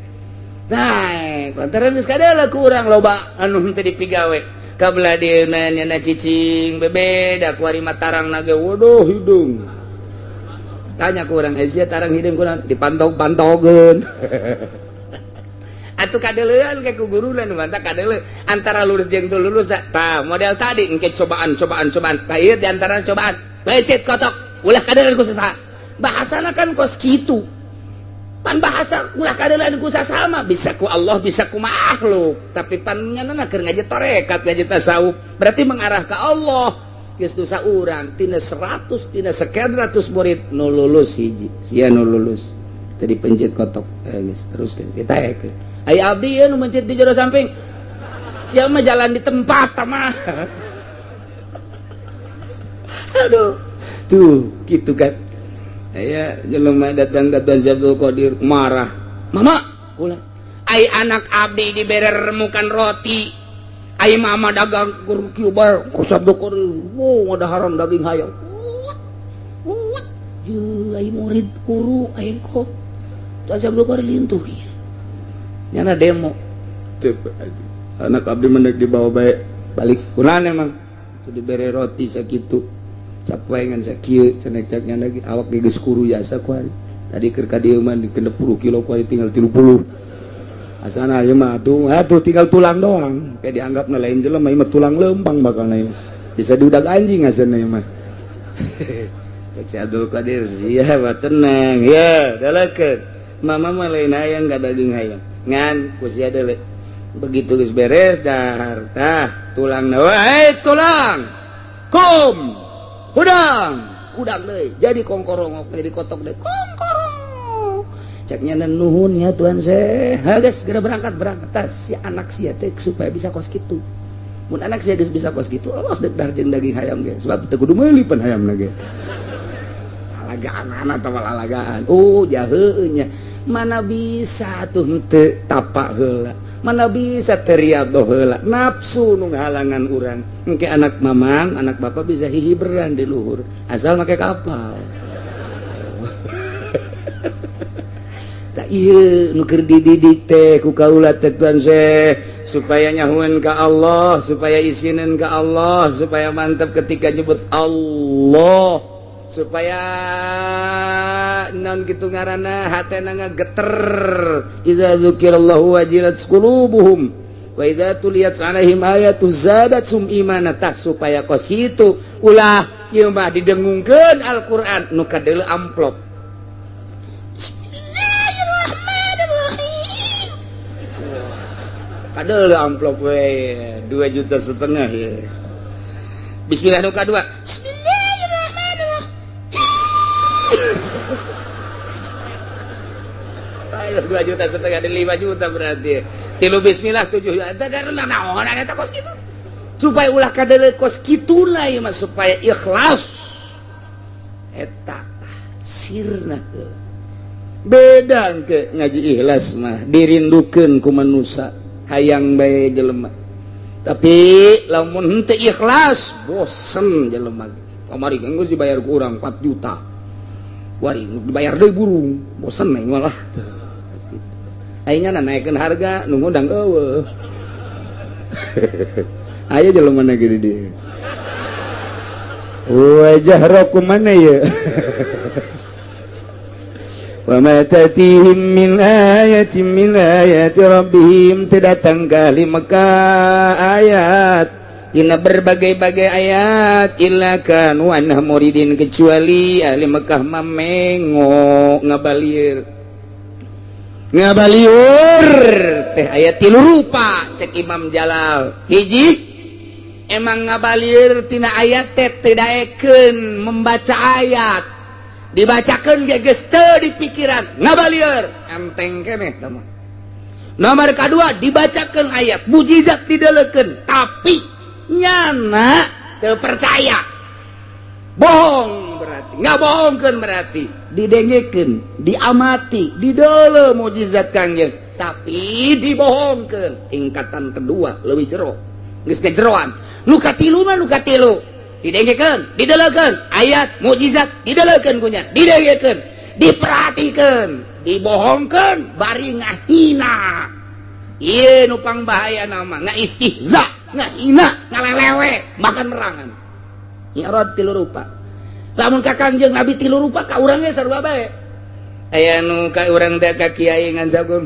naik lantaran geus kadeuleu ku urang loba anu henteu dipigawe kabelah dieuna nyana cicing bebeda ku ari mah tarang ge waduh hidung tanya ku urang sia tarang hidung kurang dipantog-pantogeun atuh kadeuleuan ke ku guruna nu mantap kadeuleu antara lurus jeung teu lulus tah model tadi engke cobaan cobaan cobaan tah ieu di antara cobaan lecet kotok ulah kadeuleuan ku saha bahasana kan kos kitu pan bahasa ulah kadeuleuan ku sasama bisa ku Allah bisa ku makhluk tapi pan nyana keur ngaji tarekat ngaji tasawuf berarti mengarah ke Allah geus dosa urang tina 100 tina sekian ratus murid nu lulus hiji sia nu lulus tadi pencit kotok geus terus ditaekeun ai abdi ieu nu mencit di jero samping sia mah jalan di tempat mah aduh tuh gitu kan. Aya jelema datang ka Tuan Abdul Qadir marah mama kula ai anak abdi dibere remukan roti ai mama dagang kur kieu bae ku Abdul Qadir wow ngadaharan daging hayam wut ye ai murid guru ai kok Tuan Abdul Qadir lintuh ieu nyana demo teu anak abdi mendek dibawa bae balik kunaon emang itu dibere roti sakitu capoengan sakieu cenah cek nya lagi awak ge geus kuru jasa ku ari tadi keur ka dieu mah 60 kilo ku ari tinggal 30 asana ieu mah atuh atuh tinggal tulang doang kayak dianggapna lain jelema ieu mah tulang lempang bakalna ieu bisa diudag anjing asana ieu mah cek si Abdul Qadir sia mah tenang ya dalakeun mama mah lain hayang ka daging hayam ngan ku sia deuleu begitu geus beres dahar tah tulangna wae tulang kum hudang hudang deui jadi kongkorongok jadi kotok deui kongkorong cek nya nuhun ya Tuhan saya geus segera berangkat berangkat tas si anak sia teh supaya bisa kos kitu mun anak sia geus bisa kos kitu awas deuk dahar jeung daging hayam ge sebab teu kudu meuli pan hayamna ge alagaan atawa lalagaan oh jaheunya nya mana bisa tuh henteu tapak heula mana bisa teriadoh heula nafsu nu ngahalangan urang engke anak mamang anak bapak bisa hihiberan di luhur asal make kapal tak ieu nu keur dididik teh ku kaula teh Tuan Syekh supaya nyahueun ka Allah supaya isineun ka Allah supaya mantep ketika nyebut Allah supaya non gitu ngaranna hatena ngageter idza dzukirallahu wajilat qulubuhum wa idza tuliyat alaihim ayatu zadatsum imana tah supaya kos kitu ulah ieu mah didengungkeun Al-Qur'an nu kadeuleu amplop Bismillahirrahmanirrahim kadeuleu amplop we 2,5 juta ya. Bismillah nu kadua Bismillahirrahmanirrahim 2,5 juta ada 5 juta berarti tilu bismillah 7 juta karena naon eta kos kitu supaya ulah kadeuleu kos kitu lah ieu mah supaya ikhlas eta sirna beda engke ngaji ikhlas mah dirindukeun ku manusa hayang bae jelema tapi lamun henteu ikhlas bosen jelema Kamari kan geus dibayar ku urang 4 juta. Wari dibayar deui burung, bosen aing malah. Aing nya naikeun harga nu ngundang eueuh. Ayo jelema mana gini dia. Wajah roku mana ya? Wa ma tatihim min ayatin min ayati rabbihim, datang kali Mekah ayat tina berbagai-bagai ayat, illa kanu anha muridin, kecuali ahli Mekah mamengo ngabalir ngabaliur teh. Ayat tilu rupa cek Imam Jalal. Hiji, emang ngabalir tina ayat teh teu daekeun membaca ayat, dibacakan ge geus teu di pikiran, ngabalieur enteng keneh tah mah. Nomor kedua, dibacakan ayat mujizat didelekeun tapi nyana teu percaya, bohong, berarti nggak bohongkeun, berarti didengekeun, diamati, didele mujizat Kangjeng tapi dibohongkeun. Tingkatan kedua lebih jero, geus kejeroan. Nu katilu mah, nu katilu didengekeun, didelekeun ayat mujizat, didelekeun kunya, didengekeun, diperhatikeun, dibohongkeun bari ngahina. Ieu nu pang bahaya nama ngaistihza, ngahina, ngalelewe, makan merangan. I'rad tilu rupa. Lamun ka Kangjeng Nabi tilu rupa, ka urang ge sarua bae. Aya nu ka urang teh, ka kiai ngan sagum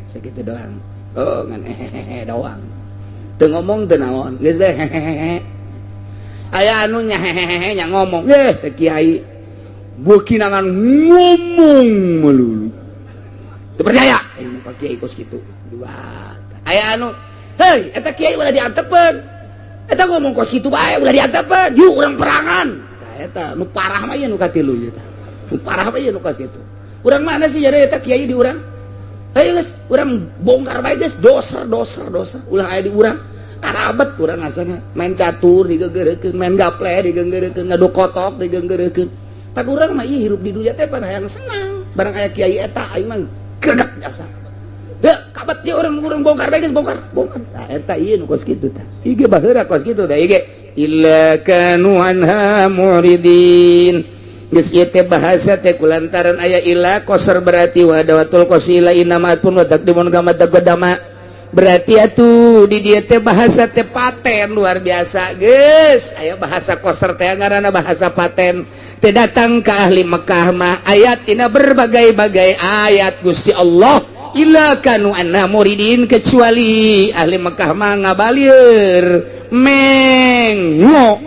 sakitu doang. Oh, ngan doang, teu ngomong teu naon, geus bae. Aya anu nya hehehe nya ngomong, eh teh kiai beukinangan ngomong melulu, teu percaya ilmu ka kiai kos kitu. Dua, aya anu, hei, eta kiai ulah diantepeun, eta ngomong kos kitu bae, ulah diantepeun, yuk urang perangan. Tah, eta nu parah mah ieu nu katilu ieu tah. Nu parah mah ieu nu kos kitu. Urang mana sih jadi eta kiai di urang? Ayo geus, urang bongkar bae geus, doser doser doser, ulah aya di urang. Karabet urang asana main catur digeugeureukeun, main gaple digeugeureukeun, ngadu kotok digeugeureukeun. Pan urang mah ieu hirup di dunia teh pan hayang senang. Barang aya kiai eta aing mah greget asa. Deu kabat ieu urang urang bongkar bae geus, bongkar, bongkar. Tah, eta ieu nu kos kitu tah. Ieu ge baheula kos kitu tah, ieu ge illa kanu anha muridin. Geus ieu teh bahasa teh kulantaran aya illa qasar, berarti wa adawatul qasila inama pun wa taqdimun kama taqaddama. Berarti atuh di dieu teh bahasa teh paten luar biasa. Geus aya bahasa qasar teh ngaranna bahasa paten. Teh datang ke ahli Mekah mah ayat tina berbagai-bagai ayat Gusti Allah, illa kanu anha muridin, kecuali ahli Mekah mah ngabalieur mengo.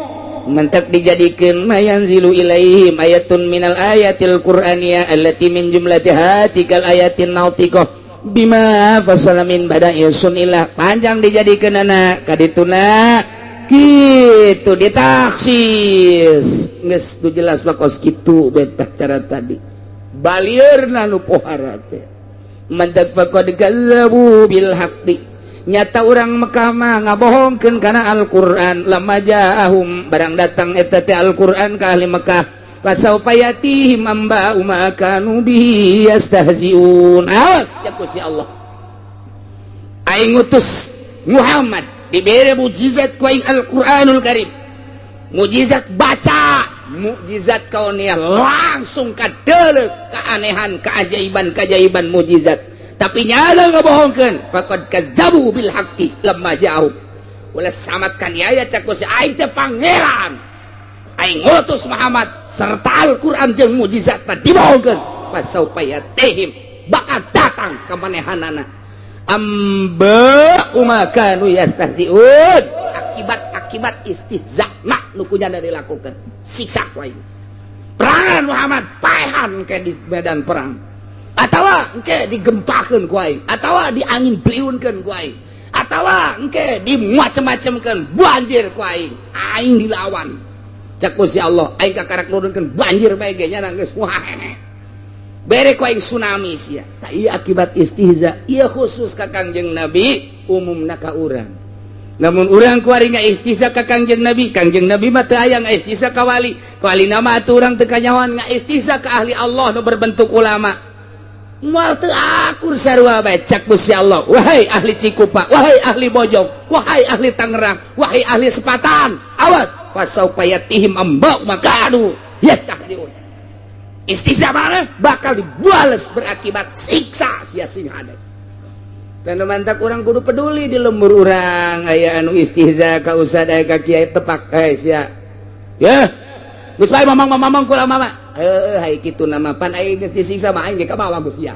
Mentak dijadikan mayanzilu ilaihim ayatun minal ayatil qur'aniyah allati min jumlatiha tikal ayatin nautiqah bima fasala min bada'i sunillah. Panjang dijadikan anak kadituna kitu ditaksis, geus tu jelas mah kos kitu betah cara tadi balieurna nu pohara teh. Mentak faqad kazzabu bil haqqi, nyata urang Mekah mah ngabohongkeun kana Al-Qur'an, lamma ja'ahum, barang datang eta teh Al-Qur'an ka ahli Mekah. Fasaufa yatihim amba'u ma kanu bihi yastahzi'un. Awas, cek si Allah, aing ngutus Muhammad dibere mukjizat ku aing Al-Qur'anul Karim, mukjizat baca, mukjizat kauniah, langsung kadeuleuh keanehan, keajaiban keajaiban mukjizat, tapi nyala ngabohongkeun. Faqad kadzabu bil haqqi lamma ja'ahum. Ulah samat kan ya cek si aing teh pangeran, aing ngutus Muhammad serta Al-Qur'an jeung mukjizat dibohongkeun. Fasaufa yatihim, bakal datang ka manehanana amba ma kanu yastahzi'un, akibat-akibat istihza nak nu kunyana dilakukan. Siksa ku aing perangan Muhammad, paehan ke di medan perang, atawa engke digempakeun ku aing, atawa diangin beliunkeun ku aing, atawa engke dimacem-macemkeun banjir ku aing. Aing dilawan cek ku si Allah, aing kakarak nurunkeun banjir bae ge nya geus wah bere ku aing tsunami sia. Tah, ieu akibat istihza. Ieu khusus ka Kangjeng Nabi, umumna ka urang. Namun urang kuari ngaistihza ka Kangjeng Nabi, Kangjeng Nabi mah teu aya ngaistihza ka wali. Wali nama atuh urang teu kanyahoan ngaistihza ka ahli Allah nu berbentuk ulama. Moal teu akur sarua bae cak Gusti Allah. Wahai ahli Cikupa, wahai ahli Bojong, wahai ahli Tangerang, wahai ahli Sepatan, awas. Fasaufa yatihim amba'u ma kanu yastahziun. Istihza mana bakal dibales berakibat siksa sia sing ada. Dan mantak urang kudu peduli di lembur urang aya anu istihza ka ustad, aya ka kiai, tepak eh sia. Ya. Geus bae mamang mamang kula mama. Heuh, hai kitu nama pan aing geus disiksa mah aing ge kabawa geus sia.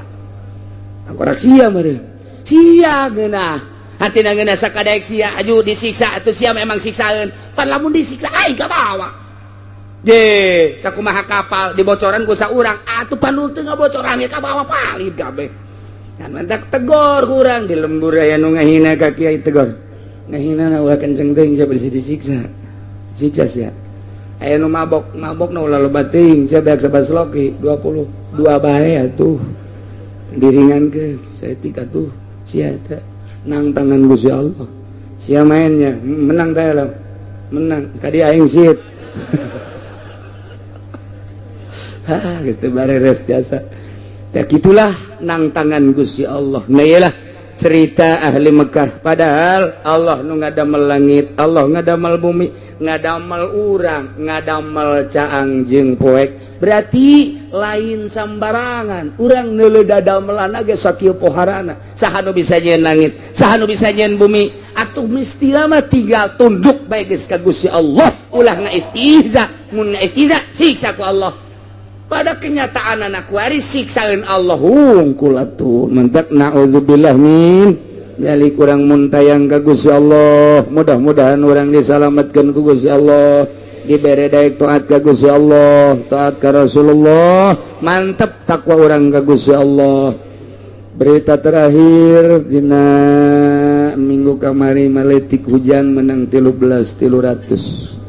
Tangkorak sia meureun. Sia geunah. Hatina ngeunah sakadaek sia aju disiksa atuh sia memang siksaeun. Pan lamun disiksa aing kabawa. Je, sakumaha kapal dibocoran ku saurang atuh pan nu teu ngabocoran ge kabawa palid kabeh. Kan mantak tegor kurang di lembur aya nu ngahina ka kiai, tegor. Ngahina na ulah kenceng teuing sia bersih disiksa. Siksa sia. Aya nu mabok, mabok na ulah loba teuing sia beak sabasloki 22 bae atuh. Diringankeun saeutik atuh sia teh nang tangan Gusti Allah. Sia mainnya menang teh lah. Menang kadi aing sit. Hah, geus teu bareres jasa. Ya gitulah nang tangan Gusti Allah. Nah iyalah cerita ahli Mekah. Padahal Allah nu ngadamel langit, Allah ngadamel bumi, ngadamel urang, ngadamel caang jeung poek. Berarti lain sambarangan. Urang neuleuh dadamelan ge sakieu poharana. Saha nu bisa nyieun langit, saha nu bisa nyieun bumi? Atuh mesti mah tinggal tunduk bae geus ka Gusti Allah. Ulah ngaistihza, mun ngaistihza siksa ku Allah. Pada kenyataan anak waris siksaeun Allah hungkul atuh. Mentak naudzubillah min dzalik urang muntayang ka Gusti Allah. Mudah-mudahan urang disalametkeun ku Gusti Allah, dibere daek taat ka Gusti Allah, taat ka Rasulullah, mantep takwa urang ka Gusti Allah. Berita terakhir dina minggu kamari maletik hujan menang 13.300.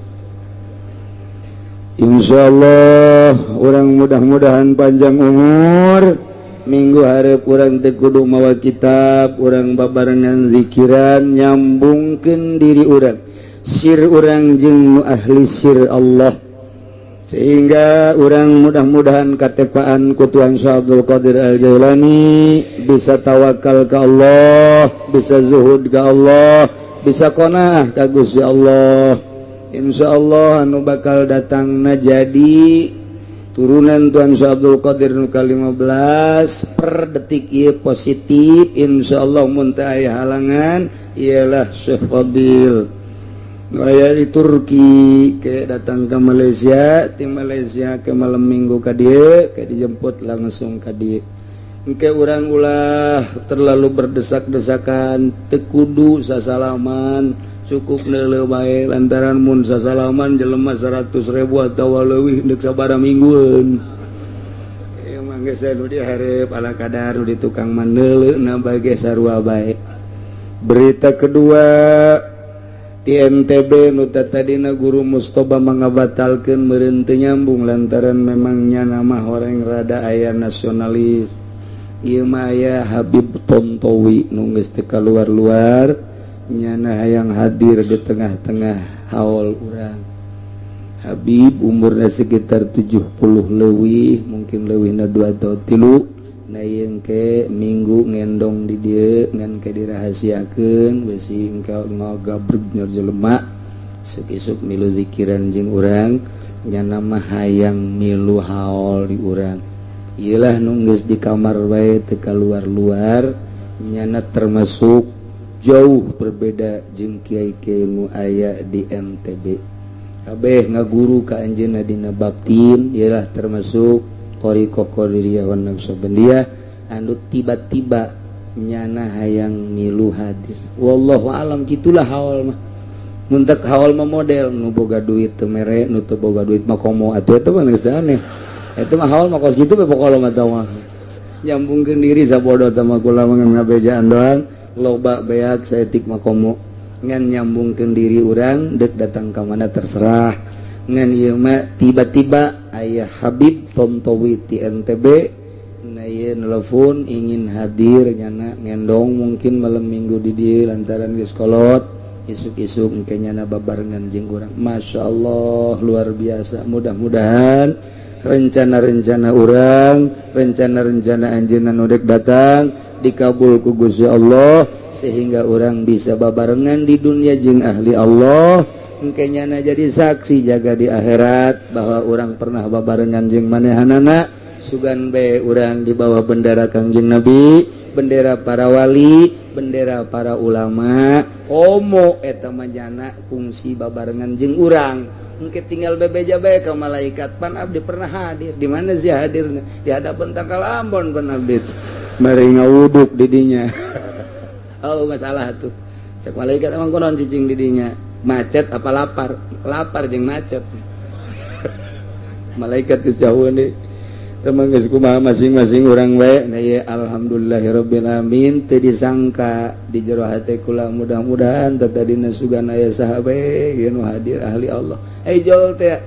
Insya Allah orang mudah-mudahan panjang umur. Minggu hareup urang teu kudu mawa kitab, urang babarengan zikiran nyambungkeun diri urang, sir urang jeung nu ahli sir Allah, sehingga urang mudah-mudahan katepaan ku Tuhan Syekh Abdul Qadir Al-Jailani bisa tawakal ke Allah, bisa zuhud ke Allah, bisa qanaah ka Gusti Allah. Insya Allah anu bakal datangna jadi turunan Tuhan Syekh Abdul Qadir nu ka-15 per detik ieu positif. Insya Allah mun teu aya halangan ialah Syekh Fadil nu aya di Turki ke datang ke Malaysia, ti Malaysia ke malam minggu ka dieu ke dijemput langsung ka dieu. Engke urang ulah terlalu berdesak-desakan, teu kudu sasalaman, cukup neuleuh bae lantaran mun sasalaman jelema 100.000 atawa leuwih deuk sabaraha minggueun. Ieu mah geus nu dihareup ala kadar nu di tukang mah neuleuhna bae ge sarua bae. Berita kedua di NTB nu tadina guru Mustoba mangabatalkeun meureun teu nyambung lantaran memangnya nama orang rada aya nasionalis. Ieu mah aya Habib Tontowi nu geus teu kaluar-luar nyana hayang hadir di tengah-tengah haul urang. Habib umurnya sekitar 70 leuwih, mungkin leuwihna 2 atau 3. Nah ieu ke minggu ngendong di dieu ngan ke dirahasiakeun bisi engke ngagabreg nyor jelema isuk milu zikiran jeung urang nyana mah hayang milu haul di urang. Ieulah nu geus di kamar bae teu kaluar-luar nyana termasuk jauh berbeda jeung kiai-kiai nu aya di MTB. Kabeh ngaguru ka anjeunna dina batin ialah termasuk thariqah Qadiriyah wan Naqsyabandiyah anu tiba-tiba nyana hayang milu hadir. Wallahu alam gitulah haul mah. Mun tek haul mah model nu boga duit teu mere, nu teu boga duit mah komo atuh eta mah geus aneh. Eta mah haul mah kos kitu we pokona mah tah mah. Nyambungkeun diri sabodo tah mah kula mah ngabejaan doang. Loba beak saeutik mah komo ngan nyambungkeun diri urang dek datang ka mana terserah. Ngan ieu mah tiba-tiba aya Habib Tontowi ti NTB na ieu nelpon ingin hadir nyana ngendong mungkin malam minggu di dieu lantaran geus kolot isuk-isuk engke nyana babarengan jeung urang. Masya Allah luar biasa. Mudah-mudahan rencana-rencana urang, rencana-rencana anjeunna nu dek datang dikabul ku Gusti Allah sehingga orang bisa babarengan di dunia jeung ahli Allah. Engke nyana jadi saksi jaga di akhirat bahwa urang pernah babarengan jeung manehanana. Sugan bae urang di bawah bendera Kangjeng Nabi, bendera para wali, bendera para ulama. Komo eta mah jana kungsi babarengan jeung urang. Engke tinggal bebeja bae ka malaikat, pan abdi pernah hadir. Di mana sih hadirna? Di hadapan tangkal Ambon pan abdi. Mari ngawuduk di dinya. Oh masalah tuh. Cek malaikat emang kunaon cicing di dinya? Macet apa lapar? Lapar jeung macet. Malaikat geus jauh deui. Teman geus kumaha masing-masing urang bae. Nah ieu alhamdulillahirabbil alamin teu disangka di jero hate kula mudah-mudahan tadina sugan aya saha bae ieu nu hadir ahli Allah. Jol teh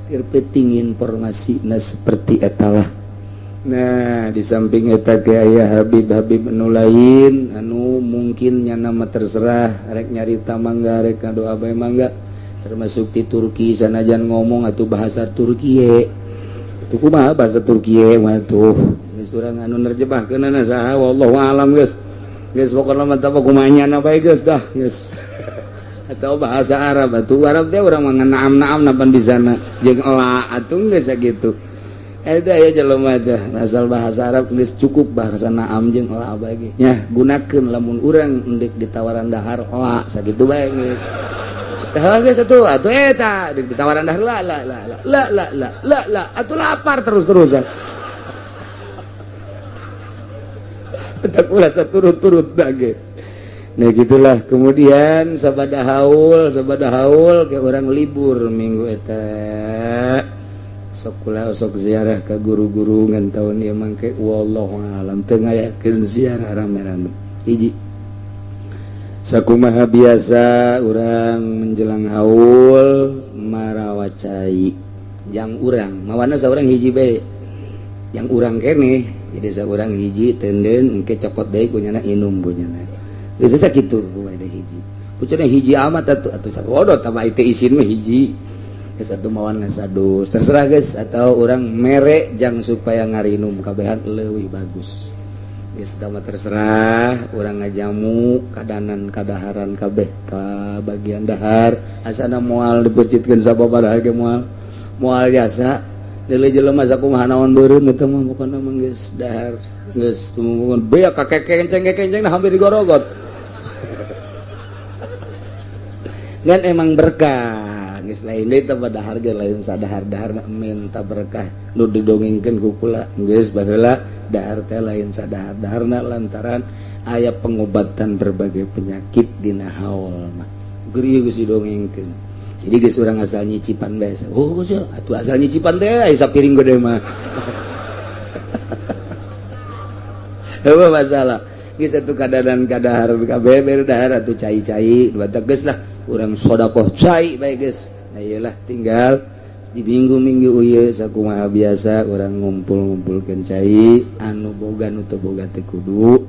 keur penting informasina seperti eta lah. Nah di samping eta ge aya Habib-habib anu lain anu mungkin nyana mah terserah rek nyarita mangga rek ngadoa bae mangga, termasuk di Turki sanajan ngomong atuh bahasa Turki itu kumaha bahasa Turki mah tuh geus urang anu nerjemahkeunana saha wallahu alam geus. Geus pokona mah teh kumaha nyana bae geus dah geus. Atau bahasa Arab atuh Arab teh urang mah naam-naam napan di sana jeung ela atuh geus sakitu. Eta aya jelema teh asal bahasa Arab geus cukup bahasa naam jeung ela bae ge nya gunakeun lamun urang endek ditawaran dahar ela sakitu bae geus. Tah geus atuh atuh eta ditawaran dahar la la la la la la la la atuh lapar terus-terusan. Tak ulah saturut-turut dage. Nah gitulah. Kemudian sabada haul ke orang libur minggu eta. Sok kula sok ziarah ka guru-guru ngan taun ieu mangke wallahu alam teu ngayakeun ziarah rame-rame. Hiji. Sakumaha biasa urang menjelang haul marawa cai jang urang mawana saurang hiji bae. Yang urang keneh jadi saurang hiji tenden engke cokot deui ku nyana inum ku nyana. Geus sakitu bae hiji. Pucana hiji amat atuh atuh sabodo tah itu isin mah hiji. Geus atuh mawana sadus terserah geus atau urang mere jang supaya ngarinum kabehan leuwih bagus. Geus tah terserah urang ngajamu kadanan kadaharan kabeh ka bagian dahar asana moal dipeucitkeun sababaraha ge moal moal jasa deuleu jelema sakumaha naon beureum eta mah pokona mah geus dahar geus tumumungan beak ka kekenceng-kekenceng hampir digorogot. Ngan emang berkah geus lain deui teh dahar ge lain sadahar-daharna minta berkah nu didongengkeun ku kula geus baheula dahar teh lain sadahar-daharna lantaran aya pengobatan berbagai penyakit dina haul mah geus geus didongengkeun. Jadi geus urang asal nyicipan bae. Oh geus atuh asal nyicipan teh aya sapiring gede mah. Heueuh masalah. Geus atuh kadadan kadahar kabeh bere dahar atuh cai-cai batak geus lah urang sedekah cai bae geus. Nah ieu lah tinggal di minggu-minggu ieu sakumaha biasa urang ngumpul-ngumpulkeun cai anu boga nu teu boga teh kudu.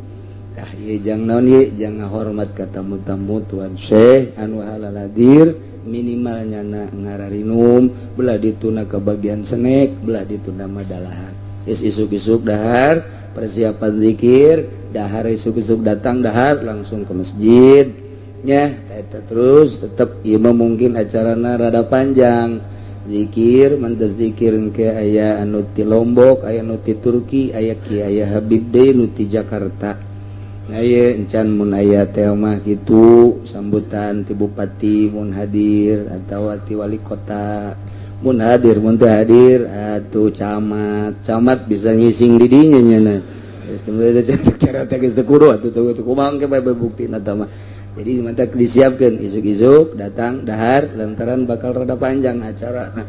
Tah ieu jang naon ieu jang ngahormat ka tamu-tamu tuan Syekh anu halal hadir minimal nyana ngararinum belah dituna ke bagian senek belah dituna madalahan. Geus isuk-isuk dahar persiapan zikir dahar isuk-isuk datang dahar langsung ke masjid nya eta terus tetep ieu mah mungkin acarana rada panjang zikir mantas zikir ke aya anu ti Lombok aya nu ti Turki aya ki aya Habib deui nu ti Jakarta. Nah ieu encan mun aya teh mah kitu sambutan ti bupati mun hadir atawa ti wali kota mun hadir mun teu hadir atuh camat camat bisa ngising di dinya nyana geus teu secara teh geus teu kudu atuh teu kumaha engke bae buktina tah mah. Jadi mantap disiapkan isuk-isuk datang dahar lantaran bakal rada panjang acara. Nah,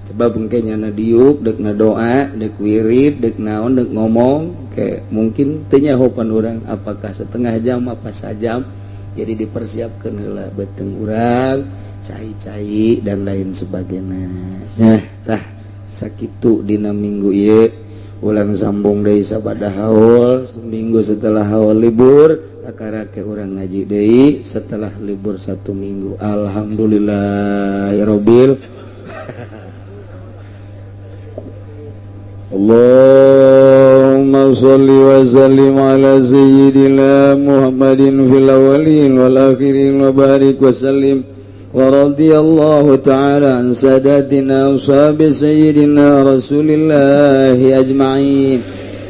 sebab engke nyana diuk dek ngadoa dek wirid dek naon dek ngomong kayak mungkin teu nyahopan urang apakah setengah jam apa sajam. Jadi dipersiapkan heula beuteung urang cai-cai dan lain sebagainya. Nah, tah sakitu dina minggu ieu ulang sambung deui sabada haul seminggu setelah haul libur akarake urang ngaji deui setelah libur satu minggu. Alhamdulillahirabbil Allahumma sholli wa sallim ala sayyidina Muhammadin fil awwalin wal akhirin wa barik wa sallim. ورضي الله تعالى عن ساداتنا أصحاب سيدنا رسول الله أجمعين.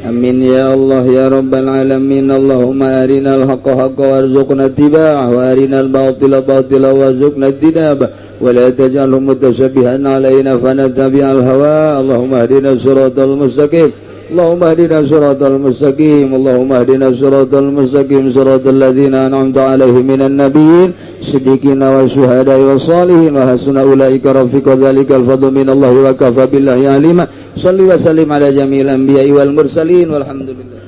آمين يا الله يا رب العالمين. اللهم أرنا الحق حقا وارزقنا اتباعه، وأرنا الباطل باطلا وارزقنا اجتنابه، ولا تجعله متشبها علينا فنتبع الهوى. اللهم اهدنا الصراط المستقيم، اللهم اهدنا الصراط المستقيم، اللهم اهدنا الصراط المستقيم، صراط الذين أنعمت عليهم من النبيين الصديقين والشهداء والصالحين، وحسن أولئك رفيقا. ذلك الفضل من الله وكفى بالله عليما. صل وسلم على جميع الأنبياء والمرسلين، والحمد لله.